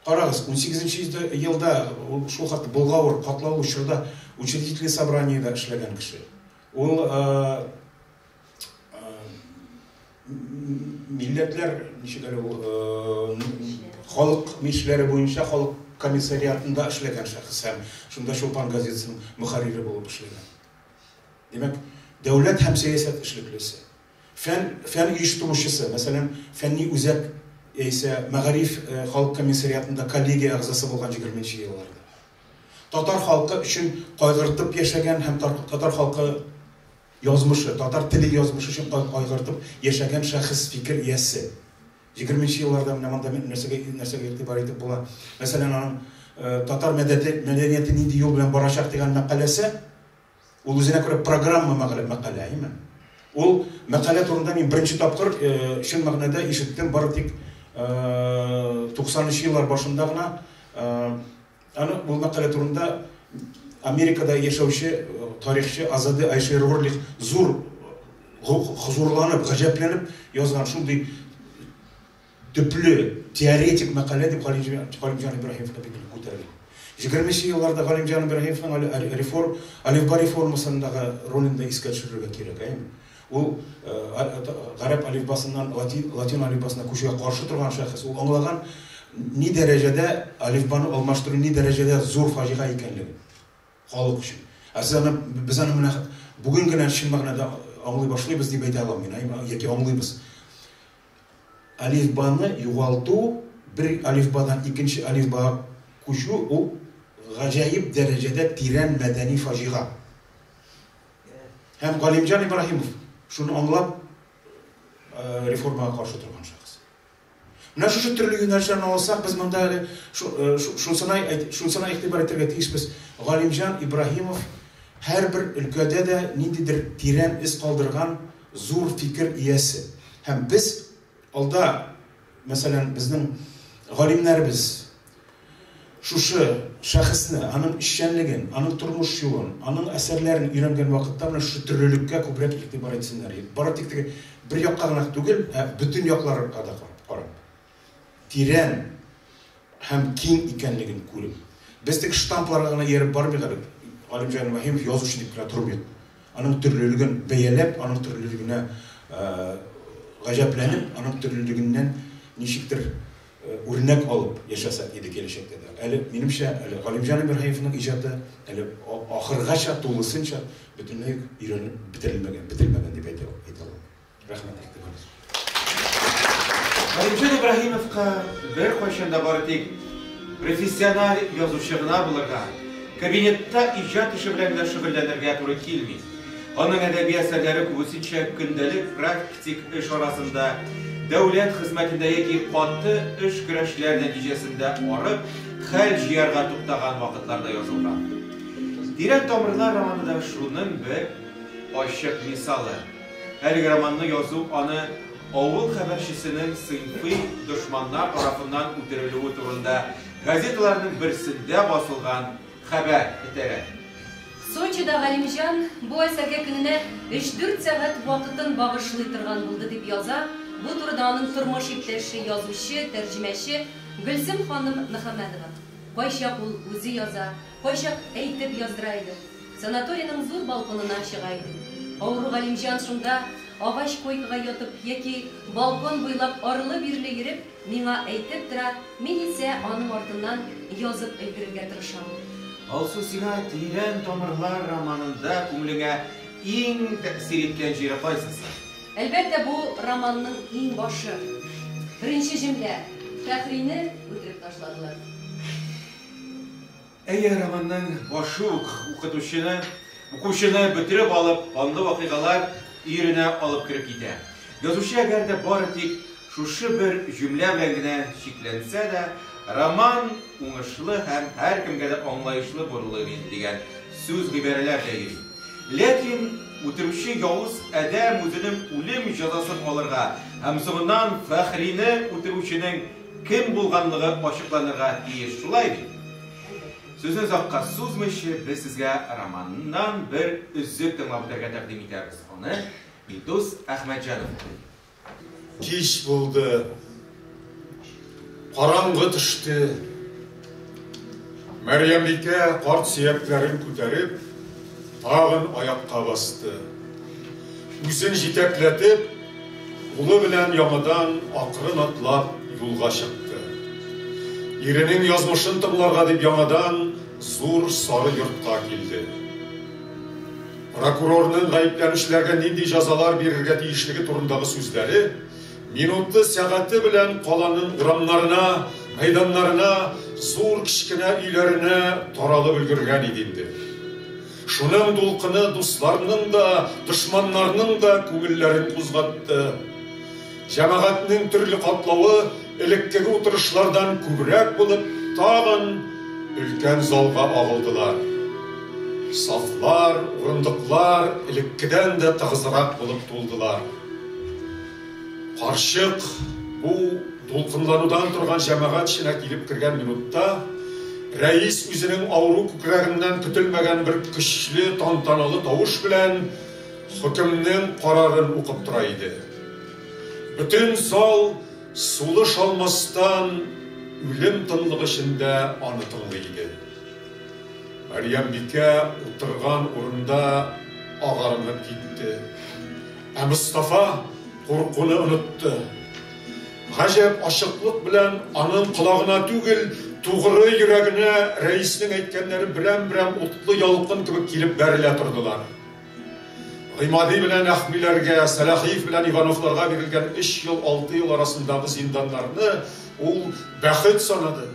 Карагыз, 18 елда ул шул хәтле болгавыр, катлаулы чорда учредительный собраниедә эшләгән кеше. Ул милләтләр, ничек әле ул, халык мишләре буенча халык комиссариатында эшләгән шәхес һәм шунда Чулпан газетасының мөхәррире булып эшләгән. Димәк, дәүләт һәм сәясәт эшлеклесе, фән, фән оештыручысы, мәсәлән, фәнни үзәк яисә мәгариф халык комиссариатында коллегия әгъзасы булган 20 елларда. Татар халкы өчен кайгыртып яшәгән һәм татар халкы язмышы, татар теле язмышы өчен кайгыртып яшәгән шәхес, фикер иясе. 20 елларда менә монда нәрсәгә нәрсәгә игътибар итеп була? Мәсәлән, аның татар мәдәнияте нинди юл белән барачак дигән мәкаләсе Ул үзенә күрә программа мәкалә, әйеме? Ул мәкалә турында мин беренче тапкыр чын мәгънәдә ишеттем бары тик 90 еллар башында гына. Аны ул мәкалә турында Америкада яшәүче тарихчы Азаде Айшер Орлих зур хозурланып, гаҗәпләнеп язган шундый Төпле, теоретик мәкалә дип Галимҗан Ибраһимовны бик нык күтәргән. Егерменче елларда Галимҗан Ибраһимовның әле реформ, әлифба реформасындагы ролен дә искә төшерергә кирәк, әйеме? Ул гарәп әлифбасыннан латин, латин әлифбасына күчүгә каршы торган шәхес. Ул аңлаган, ни дәрәҗәдә әлифбаны алмаштыру ни дәрәҗәдә зур фаҗига икәнлеген халык өчен. Ә сез аны, без аны менә бүген генә чын мәгънәдә аңлый башлыйбыз дип әйтә алам мин, әйеме? Яки аңлыйбыз. Әлифбаны югалту, бер әлифбадан икенче әлифбага күчү ул гаҗәеп дәрәҗәдә тирән мәдәни фаҗига. Һәм Галимҗан Ибраһимов шуны аңлап реформага каршы торган шәхес. Менә шушы төрле юнәлешләрне алсак, без монда әле шунсына шунсына игътибар итәргә тиешбез. Галимҗан Ибраһимов Һәрбер өлкәдә дә ниндидер тирән эз калдырган зур фикер иясе. Һәм без алда, мәсәлән, безнең галимнәребез шушы шәхесне, аның эшчәнлеген, аның тормыш юлын, аның әсәрләрен өйрәнгән вакытта менә шушы төрлелеккә күбрәк игътибар итсеннәр. Бары тик теге бер якка гына түгел, ә бөтен якларга да карап, тирән һәм киң икәнлеген күреп. Без тик штампларга гына ияреп бармыйк әле. Галимҗан Ибраһимов язучы дип кенә тормыйк. Аның төрлелеген бәяләп, аның төрлелегенә гаҗәпләнеп, аның төрлелегеннән ничектер үрнәк алып яшәсәк иде киләчәктә дә. Әле, минемчә, әле Галимҗан Ибраһимовның иҗаты әле ахыргача тулысынча бөтенләй үк өйрәнелеп бетерелмәгән, бетерелмәгән дип әйтә алам. Рәхмәт игътибарыгыз.
Галимҗан Ибраһимовка беркайчан да бары тик профессиональ язучы гына булырга, кабинетта иҗат эше белән генә шөгыльләнергә туры килми. Аның әдәби әсәрләре күбесенчә көндәлек практик эш арасында, дәүләт хезмәтендә яки каты эш-көрәшләр нәтиҗәсендә арып, хәл җыярга туктаган вакытларда язылган. Тирән тамырлар романы да шуның бер ачык мисалы. Әлеге романны язу аны авыл хәбәрчесенең сыйнфый дошманнар тарафыннан үтерелүе турында газеталарның берсендә басылган хәбәр этәрә.
Сочида Галимҗан бу әсәргә көненә өч-дүрт сәгать вакытын багышлый торган булды, дип яза бу турыда аның тормыш иптәше, язучы, тәрҗемәче Гөлсем ханым Мөхәммәдова. Кайчак ул үзе яза, кайчак әйтеп яздыра иде. Санаторийның зур балконына чыга идек. Авыру Галимҗан шунда агач койкага ятып яки балкон буйлап арлы-бирле йөреп, миңа әйтеп тора, мин исә аның артыннан язып өлгерергә тырышам.
Алсу, сиңа Тирән тамырлар романында күңелеңә иң тәэсир иткән җире кайсысы?
Әлбәттә, бу романның иң башы. Беренче җөмлә, Фәхрине үтереп ташладылар.
Әйе, романның башы ук укытучыны, укучыны бөтереп алып, канлы вакыйгалар өеренә алып кереп китә. Язучы әгәр дә бары тик шушы бер җөмлә белән генә чикләнсә дә, роман уңышлы һәм һәркемгә дә аңлаешлы булыр иде дигән сүз-гыйбарәләр дә йөри. Ләкин үтерүче явыз адәм үзенең үлем җәзасын алырга һәм соңыннан Фәхрине үтерүченең кем булганлыгы ачыкланырга тиеш, шулай бит? Сүзне озакка сузмыйча, без сезгә романнан бер өзек тыңлап үтәргә тәкъдим итәбез. Аны Илдус Әхмәтҗанов укый.
Кич булды. Караңгы төште. Мәрьямбикә карт сөякләрен күтәреп, тагын аякка басты. Үзен җитәкләтеп, улы белән яңадан акрын атлап юлга чыкты. Иренең язмышын тыңларга дип яңадан зур сары йортка килде. Прокурорның гаепләнүчеләргә нинди җәзалар бирергә тиешлеге турындагы сүзләре минуты, сәгате белән каланың урамнарына, мәйданнарына, зур кечкенә өйләренә таралып өлгергән иде инде. Шуның дулкыны дусларның да, дошманнарның да күңелләрен кузгатты. Җәмәгатьнең төрле катлавы элеккеге утырышлардан күбрәк булып, тагын өлкән залга агылдылар. Сафлар, урындыклар элеккедән дә тыгызрак булып тулдылар. Карчык бу дулкынланудан торган җәмәгать эченә килеп кергән минутта, рәис үзенең авыру күкрәгеннән көтелмәгән бер көчле тантаналы тавыш белән хөкемнең карарын укып тора иде. Бөтен зал сулыш алмастан үлем тынлыгы эчендә аны тыңлый иде. Мәрьямбикә утырган урында агарынып китте. Ә Мостафа куркуны онытты. Гаҗәп ачыклык белән аның колагына түгел, тугры йөрәгенә рәиснең әйткәннәре берәм-берәм утлы ялкын кебек килеп бәрелә тордылар. Гыймади белән Әхмиләргә, Сәлахиев белән Ивановларга бирелгән өч ел, алты ел арасындагы зинданнарны ул бәхет санады.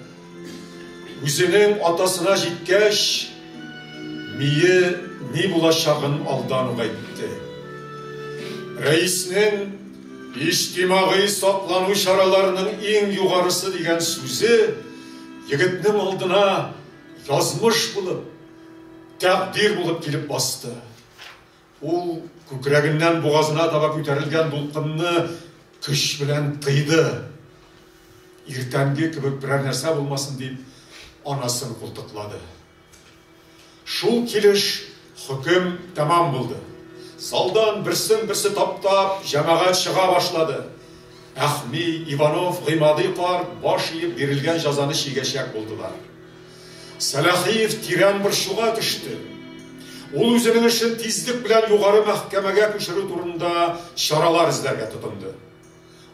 Үзенең атасына җиткәч, мие ни булачагын алдан ук әйтте. Рәиснең иҗтимагый саклану чараларының иң югарысы дигән сүзе егетнең алдына язмыш булып, тәкъдир булып килеп басты. Ул күкрәгеннән бугазына таба күтәрелгән дулкынны көч белән тыйды. Иртәнге кебек берәр нәрсә булмасын дип, анасын култыклады. Шул килеш хөкем тәмам булды. Залдан берсен-берсе таптап, җәмәгать чыга башлады. Әхми, Иванов, Гыймади карт баш иеп бирелгән җәзаны чигәчәк булдылар. Сәлахиев тирән борчуга төште. Ул үзенең эшен тизлек белән югары мәхкәмәгә күчерү турында чаралар эзләргә тотынды.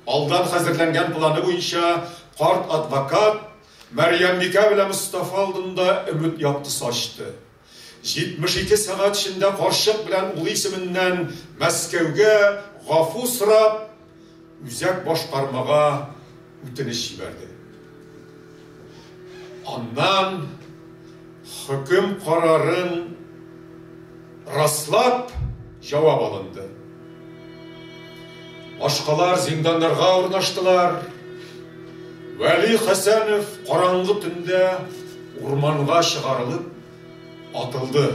Алдан хәзерләнгән планы буенча карт адвокат Мәрьямбикә белән Мостафа алдында өмет яктысы ачты. 72 сәгать эчендә карчык белән улы исеменнән Мәскәүгә гафу сорап, үзәк башкармага үтенеч җибәрде. Аннан хөкем карарын раслап җавап алынды. Башкалар зинданнарга урнаштылар. Вәли Хәсәнов караңгы төндә урманга чыгарылып атылды.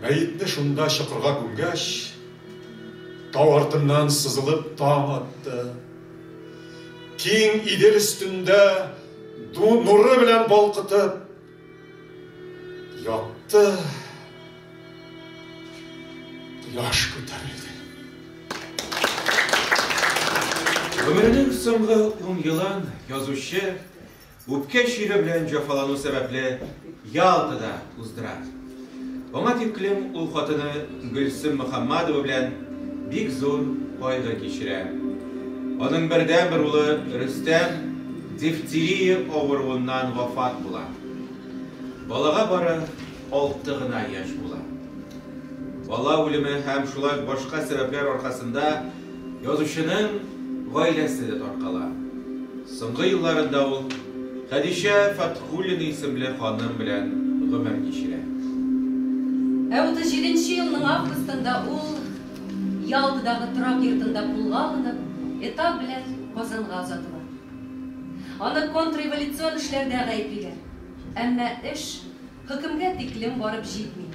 Мәетне шунда чокырга күмгәч, тау артыннан сызылып таң атты. Киң Идел өстендә нуры белән балкытып якты кояш күтәрелде.
Гомеренең соңгы ун елын язучы үпкә чире белән җәфалану сәбәпле Ялтада уздыра. Аңа тиклем ул хатыны Гөлсем Мөхәммәдова белән бик зур кайгы кичерә. Аның бердәнбер улы Рөстәм дифтерия авыруыннан вафат була. Балага бары 6 гына яшь була. Бала үлеме һәм шулай ук башка сәбәпләр аркасында язучының гаиләсе дә таркала. Соңгы елларында ул Хәдичә Фәтхуллина исемле ханым белән гомер кичерә.
Ә 37 нче елның августында ул Ялтадагы торак йортында кулга алынып, этап белән Казанга озатыла. Аны контрреволюцион эшләрдә гаеплиләр. Әмма эш хөкемгә тиклем барып җитми.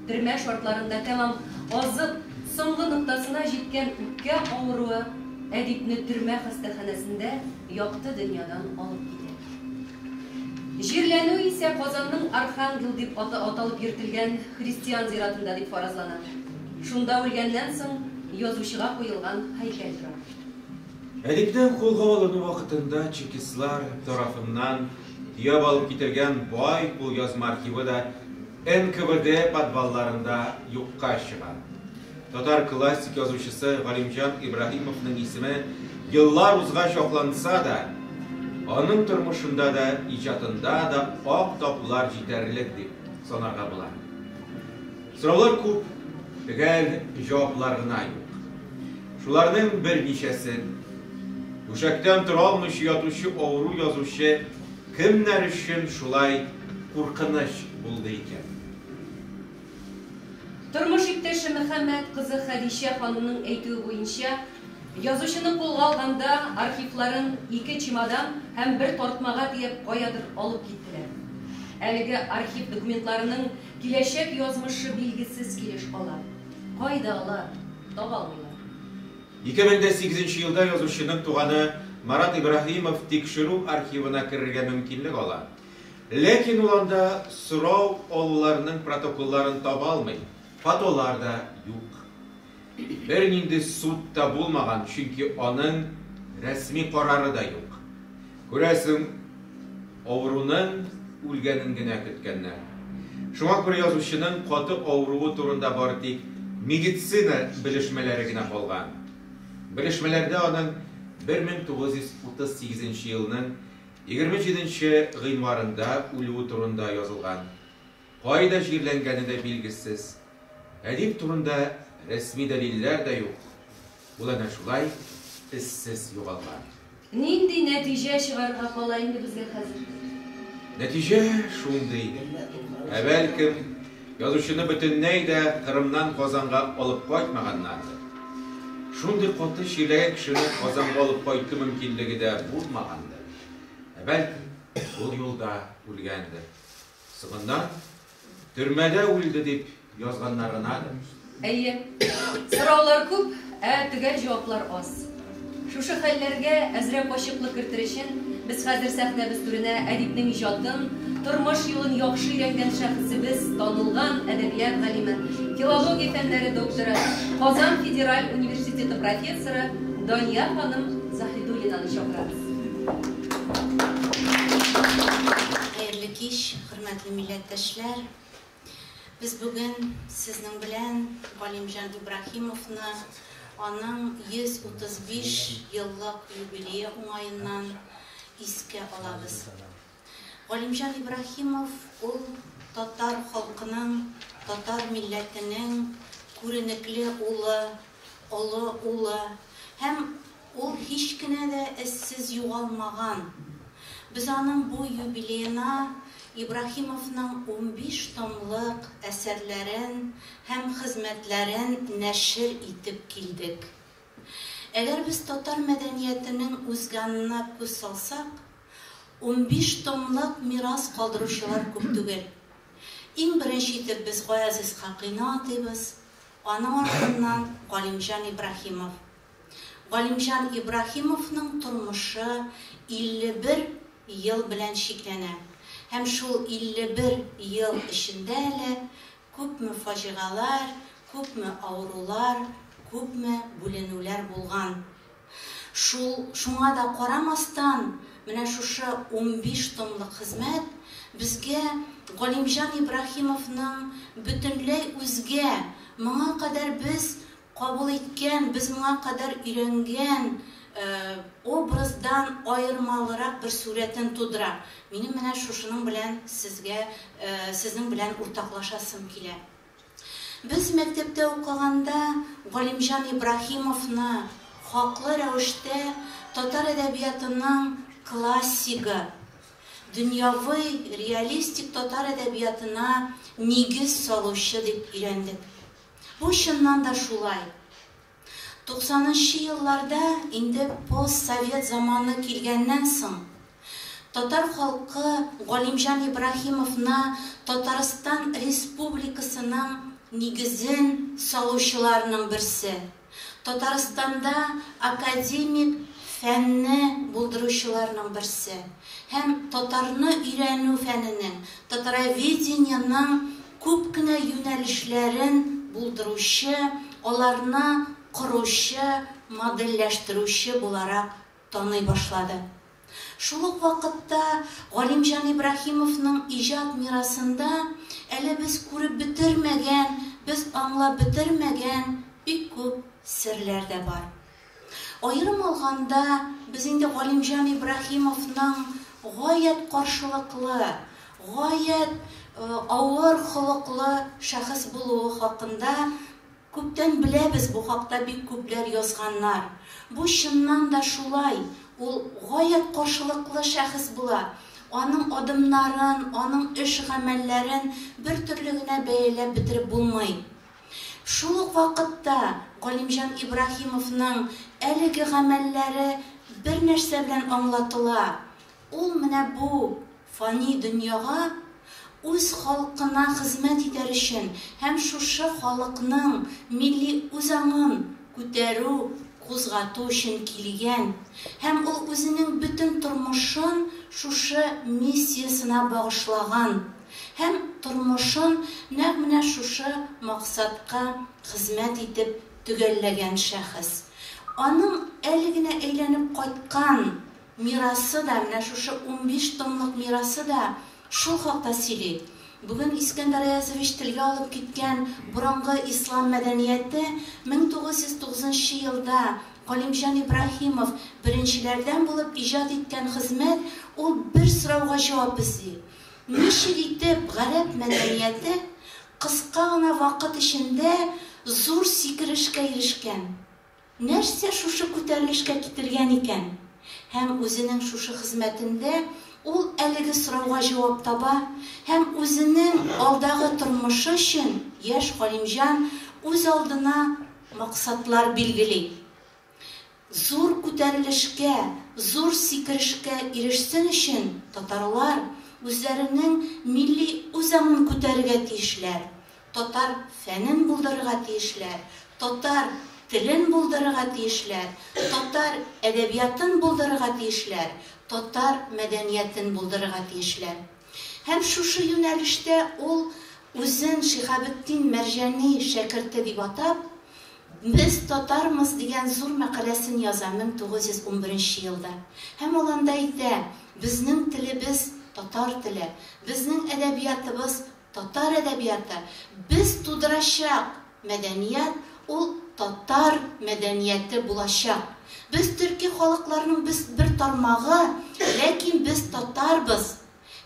Төрмә шартларында тәмам азып, соңгы ноктасына җиткән үпкә авыруы әдипне төрмә хастаханәсендә якты дөньядан алып китә. Җирләнү исә Казанның Архангел дип аты аталып йөртелгән христиан зиратында дип фаразлана. Шунда үлгәннән соң язучыга куелган һәйкәл тора.
Әдипнең кулга алыну вакытында чекистлар тарафыннан төяп алып кителгән бай кулъязма архивы да НКВД подвалларында юкка чыга. Татар классик язучысы Галимҗан Ибраһимовның исеме еллар узгач акланса да, аның тормышында да, иҗатында да ак таплар җитәрлек дип санарга була. Сораулар күп, төгәл җаваплар гына юк. Шуларның берничәсе, түшәктән тора алмыйча ятучы авыру язучы кемнәр өчен шулай куркыныч булды икән?
Тормыш иптәше Мөхәммәт кызы Хәдичә ханымның әйтүе буенча, язучыны кулга алганда архивларын ике чемодан һәм бер тартмага төяп каядыр алып киттеләр. Әлеге архив документларының киләчәк язмышы билгесез килеш кала. Кайда алар, таба алмыйлар.
2008 нче елда язучының туганы Марат Ибраһимов тикшерү архивына керергә мөмкинлек ала. Ләкин ул анда сорау алуларның протоколларын таба алмый, фотолар да юк. Бернинди суд та булмаган, чөнки аның рәсми карары да юк. Күрәсең, авыруның үлгәнен генә көткәннәр. Шуңа күрә язучының каты авыруы турында бары тик медицина белешмәләре генә калган. Белешмәләрдә аның 1938 нче елның 27 нче гыйнварында үлүе турында язылган. Кайда җирләнгәне дә билгесез. Әдип турында рәсми дәлилләр дә юк. Ул әнә шулай эзсез югалган.
Нинди нәтиҗә чыгарырга кала инде безгә хәзер?
Нәтиҗә шундый, ә бәлкем, язучыны бөтенләй дә Кырымнан Казанга алып кайтмаганнардыр. Шундый каты чирләгән кешене Казанга алып кайту мөмкинлеге дә булмагандыр. Ә бәлки, ул юлда үлгәндер. Соңыннан төрмәдә үлде дип язганнар гынадыр.
Әйе, сораулар күп, ә төгәл җаваплар аз. Шушы хәлләргә әзрәк ачыклык кертер өчен, без хәзер сәхнәбез түренә әдипнең иҗатын, тормыш юлын яхшы өйрәнгән шәхесебез, танылган әдәбият галиме, филология фәннәре докторы, Казан федераль университеты профессоры Дания ханым Заһидуллинаны чакырабыз.
Хәерле кич, хөрмәтле милләттәшләр! Без бүген сезнең белән Галимҗан Ибраһимовны аның 135 еллык юбилее уңаеннан искә алабыз. Галимҗан Ибраһимов ул татар халкының, татар милләтенең күренекле улы, олы улы һәм ул һич кенә дә эзсез югалмаган. Без аның бу юбилеена Ибраһимовның 15 томлык әсәрләрен һәм хезмәтләрен нәшер итеп килдек. Әгәр без татар мәдәниятенең узганына күз салсак, 15 томлык мирас калдыручылар күп түгел. Иң беренче итеп без Гаяз Исхакыйны атыйбыз, аның артыннан Галимҗан Ибраһимов. Галимҗан Ибраһимовның тормышы 51 ел белән чикләнә. Һәм шул 51 ел эчендә әле күпме фаҗигалар, күпме авырулар, күпме бүленүләр булган. Шул, шуңа да карамастан, менә шушы 15 томлык хезмәт безгә Галимҗан Ибраһимовның бөтенләй үзгә, моңа кадәр без кабул иткән, без моңа кадәр өйрәнгән образдан аермалырак бер сурәтен тудыра. Минем менә шушының белән сезгә, сезнең белән уртаклашасым килә. Без мәктәптә укыганда Галимҗан Ибраһимовны хаклы рәвештә татар әдәбиятының классигы, дөньяви реалистик татар әдәбиятына нигез салучы дип өйрәндек. Бу чыннан да шулай. 90нчы елларда инде постсовет заманы килгәннән соң, татар халкы Галимҗан Ибраһимовны Татарстан Республикасының нигезен салучыларның берсе, Татарстанда академик фәнне булдыручыларның берсе һәм татарны өйрәнү фәненең, татароведениеның күп кенә юнәлешләрен булдыручы, аларны коручы, модельләштерүче буларак таный башлады. Шул ук вакытта Галимҗан Ибраһимовның иҗат мирасында әле без күреп бетермәгән, без аңлап бетермәгән бик күп серләр дә бар. Аерым алганда, без инде Галимҗан Ибраһимовның гаять каршылыклы, гаять авыр холыклы шәхес булуы хакында күптән беләбез, бу хакта бик күпләр язганнар. Бу чыннан да шулай, ул гаять каршылыклы шәхес була. Аның адымнарын, аның эш-гамәлләрен бер төрле генә бәяләп бетереп булмый. Шул ук вакытта Галимҗан Ибраһимовның әлеге гамәлләре бер нәрсә белән аңлатыла, ул менә бу фани дөньяга үз халкына хезмәт итәр өчен һәм шушы халыкның милли үзаңын күтәрү, кузгату өчен килгән һәм ул үзенең бөтен тормышын шушы миссиясенә багышлаган һәм тормышын нәкъ менә шушы максатка хезмәт итеп төгәлләгән шәхес. Аның әле генә әйләнеп кайткан мирасы да, менә шушы 15 томлык мирасы да шул хакта сөйли. Бүген Искәндәр Аязович телгә алып киткән борынгы ислам мәдәнияте 1909 елда Галимҗан Ибраһимов беренчеләрдән булып иҗат иткән хезмәт, ул бер сорауга җавап эзли. Ничек итеп гарәп мәдәнияте кыска гына вакыт эчендә зур сикерешкә ирешкән? Нәрсә шушы күтәрелешкә китергән икән? Һәм үзенең шушы хезмәтендә ул әлеге сорауга җавап таба һәм үзенең алдагы тормышы өчен яшь Галимҗан үз алдына максатлар билгели. Зур күтәрелешкә, зур сикерешкә ирешсен өчен татарлар үзләренең милли үзаңын күтәрергә тиешләр, татар фәнен булдырырга тиешләр, татар телен булдырырга тиешләр, татар әдәбиятын булдырырга тиешләр, татар мәдәниятен булдырырга тиешләр. Һәм шушы юнәлештә ул үзен Шиһабетдин Мәрҗани шәкерте дип атап, Без татармыз дигән зур мәкаләсен яза 1911 елда. Һәм ул анда әйтә, безнең телебез татар теле, безнең әдәбиятыбыз татар әдәбияты, без тудырачак мәдәният ул татар мәдәнияте булачак. Без төрки халыкларның без бер тармагы, ләкин без татарбыз.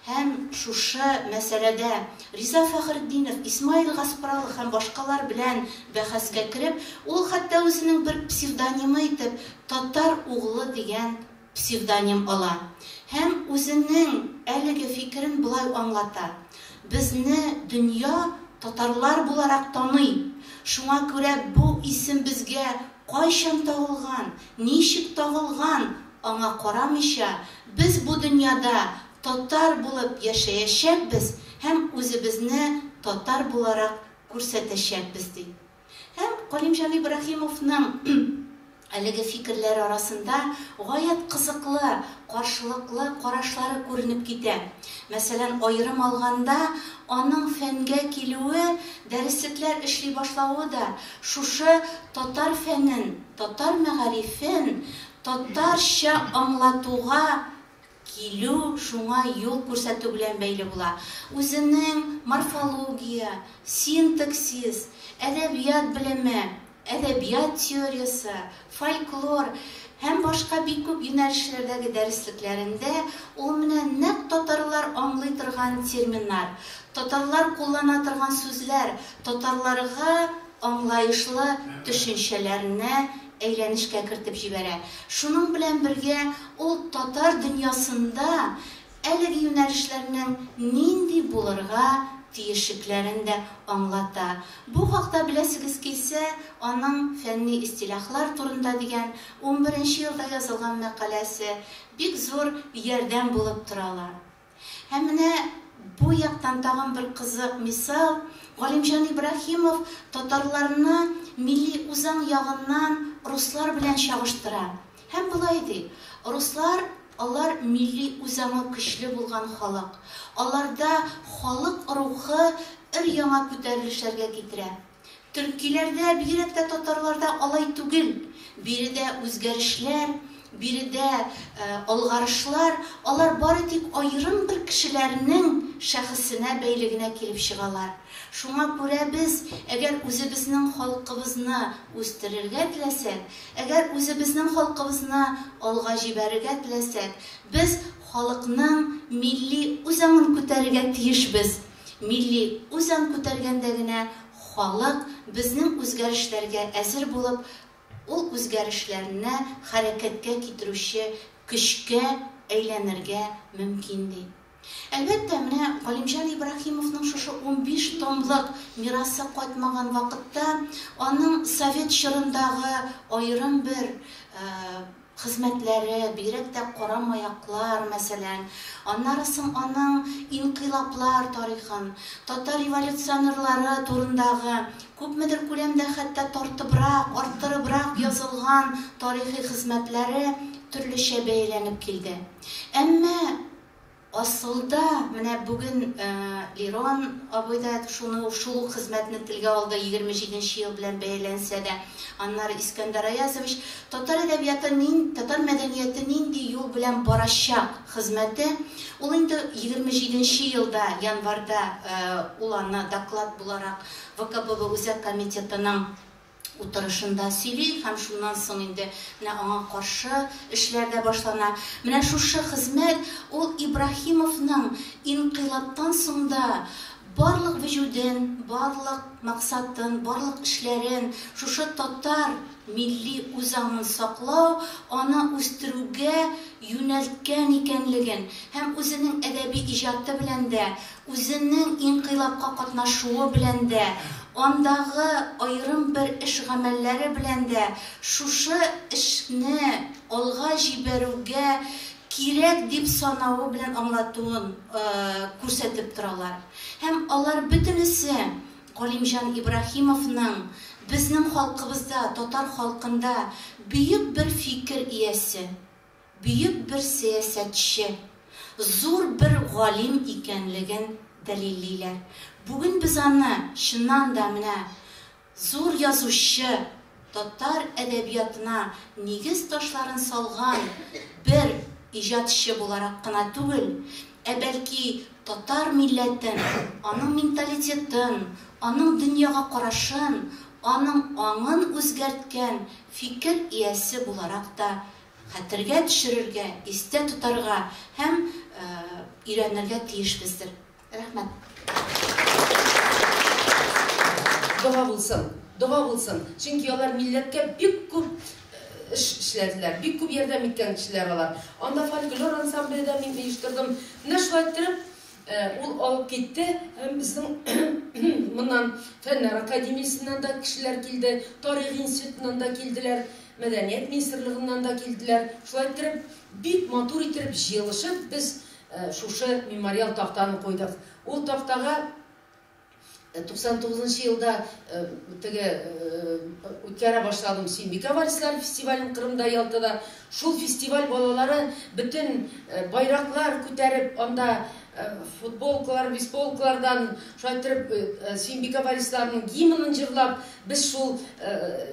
Һәм шушы мәсьәләдә Риза Фәхретдинов, Исмаил Гаспралы һәм башкалар белән бәхәскә кереп, ул хәтта үзенең бер псевдонимы итеп Татар углы дигән псевдоним ала. Һәм үзенең әлеге фикерен болай аңлата, Безне дөнья татарлар буларак таный, шуңа күрә бу исем безгә кайчан тагылган, ничек тагылган, аңа карамыйча, без бу дөньяда татар булып яшәячәкбез һәм үзебезне татар буларак күрсәтәчәкбез, ди. Һәм Галимҗан Ибраһимовның әлеге фикерләре арасында гаять кызыклы, каршылыклы карашлары күренеп китә. Мәсәлән, аерым алганда, аның фәнгә килүе, дәреслекләр эшли башлавы да шушы татар фәнен, татар мәгарифен татарча аңлатуга килү, шуңа юл күрсәтү белән бәйле була. Үзенең морфология, синтаксис, әдәбият белеме, әдәбият теориясе, фольклор һәм башка бик күп юнәлешләрдәге дәреслекләрендә ул менә нәкъ татарлар аңлый торган терминнар, татарлар куллана торган сүзләр, татарларга аңлаешлы төшенчәләрне әйләнешкә кертеп җибәрә. Шуның белән бергә ул татар дөньясында әлеге юнәлешләрнең нинди булырга тиешлекләрен дә аңлата. Бу хакта беләсегез килсә, аның Фәнни истилахлар турында дигән унберенче елда язылган мәкаләсе бик зур ярдәм булып тора ала. Һәм менә бу яктан тагын бер кызык мисал, Галимҗан Ибраһимов татарларны милли үзаң ягыннан руслар белән чагыштыра. Һәм болай ди, Руслар, алар милли үзаңы көчле булган халык. Аларда халык рухы өр-яңа күтәрелешләргә китерә. Төркиләрдә, бигрәк тә татарларда алай түгел. Биредә үзгәрешләр, биредә алгарышлар, алар бары тик аерым бер кешеләрнең шәхесенә бәйле генә килеп чыгалар. Шуңа күрә без, әгәр үзебезнең халкыбызны үстерергә теләсәк, әгәр үзебезнең халкыбызны алга җибәрергә теләсәк, без халыкның милли үзаңын күтәрергә тиешбез. Милли үзаң күтәргәндә генә халык безнең үзгәрешләргә әзер булып, ул үзгәрешләрне хәрәкәткә китерүче көчкә әйләнергә мөмкин, ди. Әлбәттә, менә Галимҗан Ибраһимовның шушы 15 томлык мирасы кайтмаган вакытта аның совет чорындагы аерым бер Хезмәтләре, бигрәк тә Кара маяклар, мәсәлән, аннары соң аның инкыйлаблар тарихын, татар революционерлары турындагы, күпмедер күләмдә хәтта тартыбрак, арттырыбрак язылган тарихи хезмәтләре төрлечә бәяләнеп килде. Әмма Асылда, менә бүген Лирон абый да шуны, шул ук хезмәтне телгә алды, 27 нче ел белән бәяләнсә дә. Аннары Искәндәр Аязович татар әдәбияты нин, татар мәдәнияте нинди юл белән барачак хезмәте, ул инде 27 нче елда, январьда ул аны доклад буларак ВКПБ Үзәк Комитетының утырышында сөйли һәм шуннан соң инде менә аңа каршы эшләр дә башлана. Менә шушы хезмәт ул Ибраһимовның инкыйлабтан соң да барлык вөҗүден, барлык максатын, барлык эшләрен шушы татар милли үзаңын саклау, аны үстерүгә юнәлткән икәнлеген һәм үзенең әдәби иҗаты белән дә Үзенең инкыйлабка катнашуы белән дә, андагы аерым бер эш-гамәлләре белән дә шушы эшне алга җибәрүгә кирәк дип санавы белән аңлатуын күрсәтеп торалар. Һәм алар бөтенесе Галимҗан Ибраһимовның безнең халкыбызда, татар халкында бөек бер фикер иясе, бөек бер сәясәтче, зур бер галим икәнлеген дәлиллиләр. Бүген без аны, чыннан да, менә зур язучы, татар әдәбиятына нигез ташларын салган бер иҗатчы буларак кына түгел, ә бәлки татар милләтен, аның менталитетын, аның дөньяга карашын, аның аңын үзгәрткән фикер иясе буларак та хәтергә төшерергә, истә тотарга һәм өйрәнергә тиешбездер. Рәхмәт.
Дога булсын, дога булсын. Чөнки алар милләткә бик күп эш эшләделәр, бик күп ярдәм иткән кешеләр алар. Анда фольклор ансамбле дә мин оештырдым. Менә шулай иттереп, ул алып китте һәм безнең моннан Фәннәр академиясеннән дә кешеләр килде, тарих институтыннан да килделәр, мәдәният министрлыгыннан да килделәр. Шулай иттереп, бик матур иттереп җыелышып без шушы мемориал тактаны куйдык. Ул тактага 99 елда теге үткәрә башладым Сөембикә вальслар фестивален Кырымда, Ялтада. Шул фестиваль балалары бөтен байраклар күтәреп, анда футболкалар, бейсболкалардан шулай иттереп Сөембикә вальсларының гимнын җырлап, без шул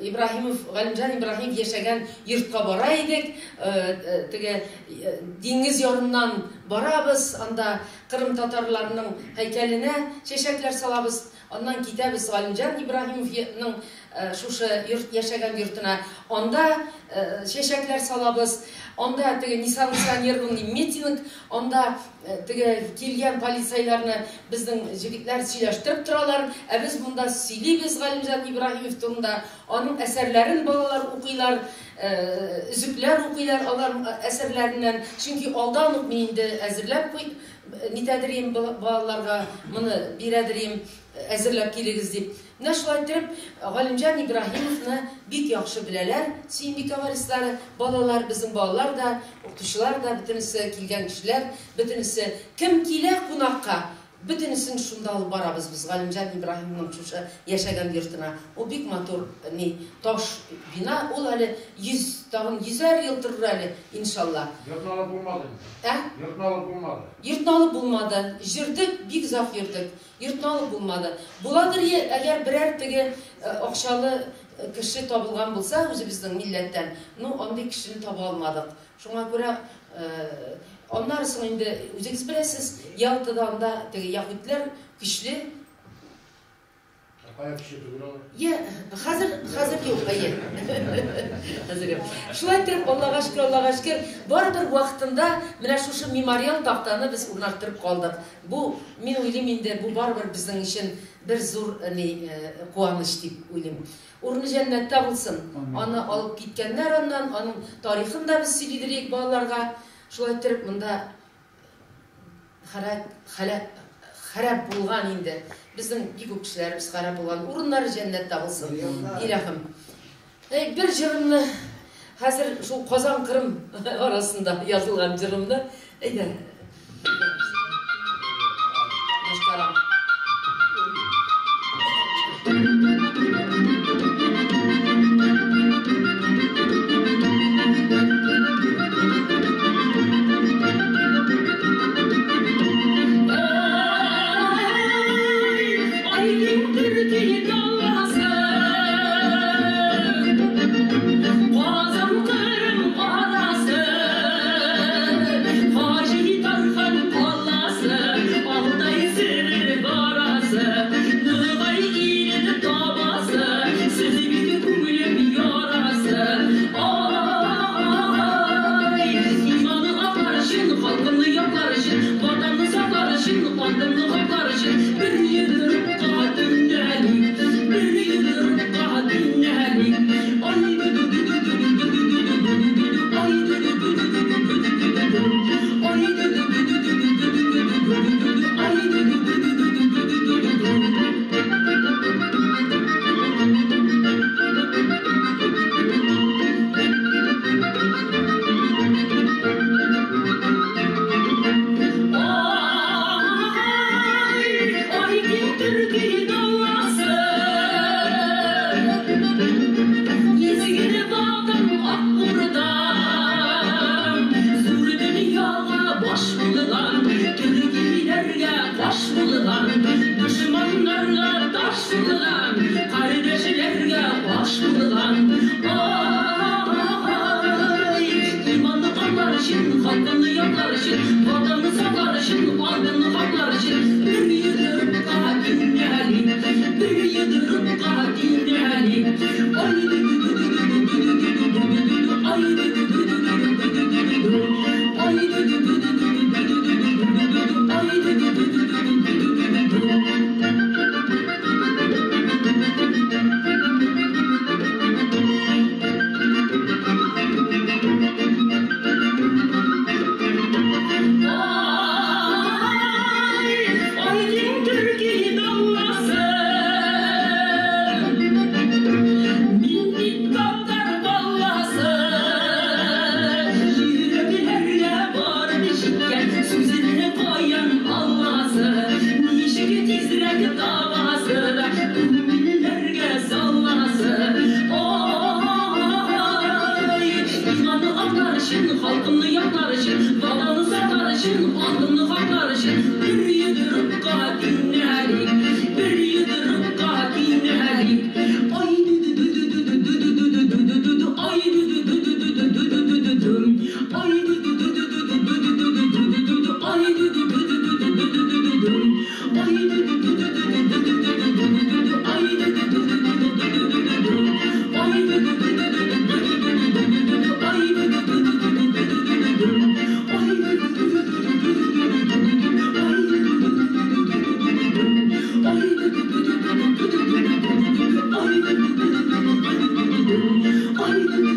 Ибраһимов, Галимҗан Ибраһимов яшәгән йортка бара идек. Теге диңгез ярыннан барабыз, анда Кырым татарларының һәйкәленә чәчәкләр салабыз, аннан китәбез Галимҗан Ибраһимовның шушы йорт яшәгән йортына, анда чәчәкләр салабыз, анда теге несанкционированный митинг, анда теге килгән полицайларны безнең җегетләр сөйләштереп торалар, ә без монда сөйлибез Галимҗан Ибраһимов турында, аның әсәрләрен балалар укыйлар, өзекләр укыйлар алар әсәрләреннән, чөнки алдан ук мин инде әзерләп куй, нитәдерим балаларга, моны бирәдерим, әзерләп килегез дип. Менә шулай иттереп Галимҗан Ибраһимовны бик яхшы беләләр Сөембикә варислары, балалар, безнең балалар да, укытучылар да, бөтенесе килгән кешеләр, бөтенесе кем килә кунакка, бөтенесен шунда алып барабыз без Галимҗан Ибраһимовның шушы яшәгән йортына. Ул бик матур ни таш бина, ул әле йөз, тагын йөзәр ел торыр әле, иншалла.
Йортны алып булмады.
Ә?
Йортны алып булмады.
Йортны алып булмады. Йөрдек, бик озак йөрдек. Йортны алып булмады. Буладыр, әгәр берәр теге акчалы кеше табылган булса, үзебезнең милләттән, ну, андый кешене таба алмадык. Шуңа күрә аннары соң инде үзегез беләсез, Ялтада анда теге яһүдләр көчле.
Кая көчле түгел алар?
Я, хәзер, хәзер юк, әйе. Хәзер юк. Шулай итеп, Аллага шөкер, Аллага шөкер, барыбер вакытында менә шушы мемориал тактаны без урнаштырып калдык. Бу, мин уйлыйм инде, бу барыбер безнең өчен бер зур ни куаныч дип уйлыйм. Урыны җәннәттә булсын. Аны алып киткәннәр аннан, аның тарихын да без сөйлидерик балаларга. Шулай иттереп, монда харап булган инде. Безнең бик күп кешеләребез харап булган. Урыннары җәннәттә булсын. Илаһым. Бер җырымны хәзер шул Казан Кырым арасында язылган җырымны әйдә. Башкарам.
Дошманнарга таш булган, кардәшләргә баш булган. Ай, иманны канлар өчен, халкымны яклар өчен, Ватанны саклар өчен, антымны хаклар өчен. Бер йодрыкка киңәлик, бер йодрыкка киңәлик. Ай, ду-ду-ду-ду-ду-ду-ду-ду-ду-ду, ай, ду-ду-ду-ду-ду-ду-ду-ду-ду, ай, ду-ду-ду-ду-ду-ду-ду-ду-ду, ай, ду-ду-ду-ду-ду-ду-ду-ду-ду. Ай, ай, киң төрки даласы, мин бит татар баласы. Йөрәкләргә барып җиткән сүземне каян аласы, ничек тизрәк табасы да күңелләргә саласы. Ай, иманны аклар өчен, халкымны яклар өчен, Ватанны саклар өчен, антымны хаклар өчен. Бер йодрыкка киңәлик, бер йодрыкка киңәлик. Ай, ду-ду-ду-ду-ду-ду-ду-ду-ду-ду, ай, ду-ду-ду-ду-ду-ду-ду-ду-ду, ай, ду-ду-ду-ду-ду-ду-ду-ду-ду, ай, ду-ду-ду-ду-ду-ду-ду-ду-ду, ай, ду-ду-ду-ду-ду-ду-ду-ду-ду, ай, ду-ду-ду-ду-ду-ду-ду-ду, ай, ду-ду-ду-ду-ду-ду-ду-ду-ду, ай, ду-ду-ду-ду-ду-ду-ду-ду, ай, ду-ду-ду-ду-ду-ду-ду-ду-ду, ай, ду-ду-ду-ду-ду-ду-ду-ду, ай, ду-ду-ду-ду-ду-ду-ду-ду-ду, ай, ду-ду-ду-ду-ду-ду-ду-ду, ай, ду-ду-ду-ду-ду-ду-ду-ду.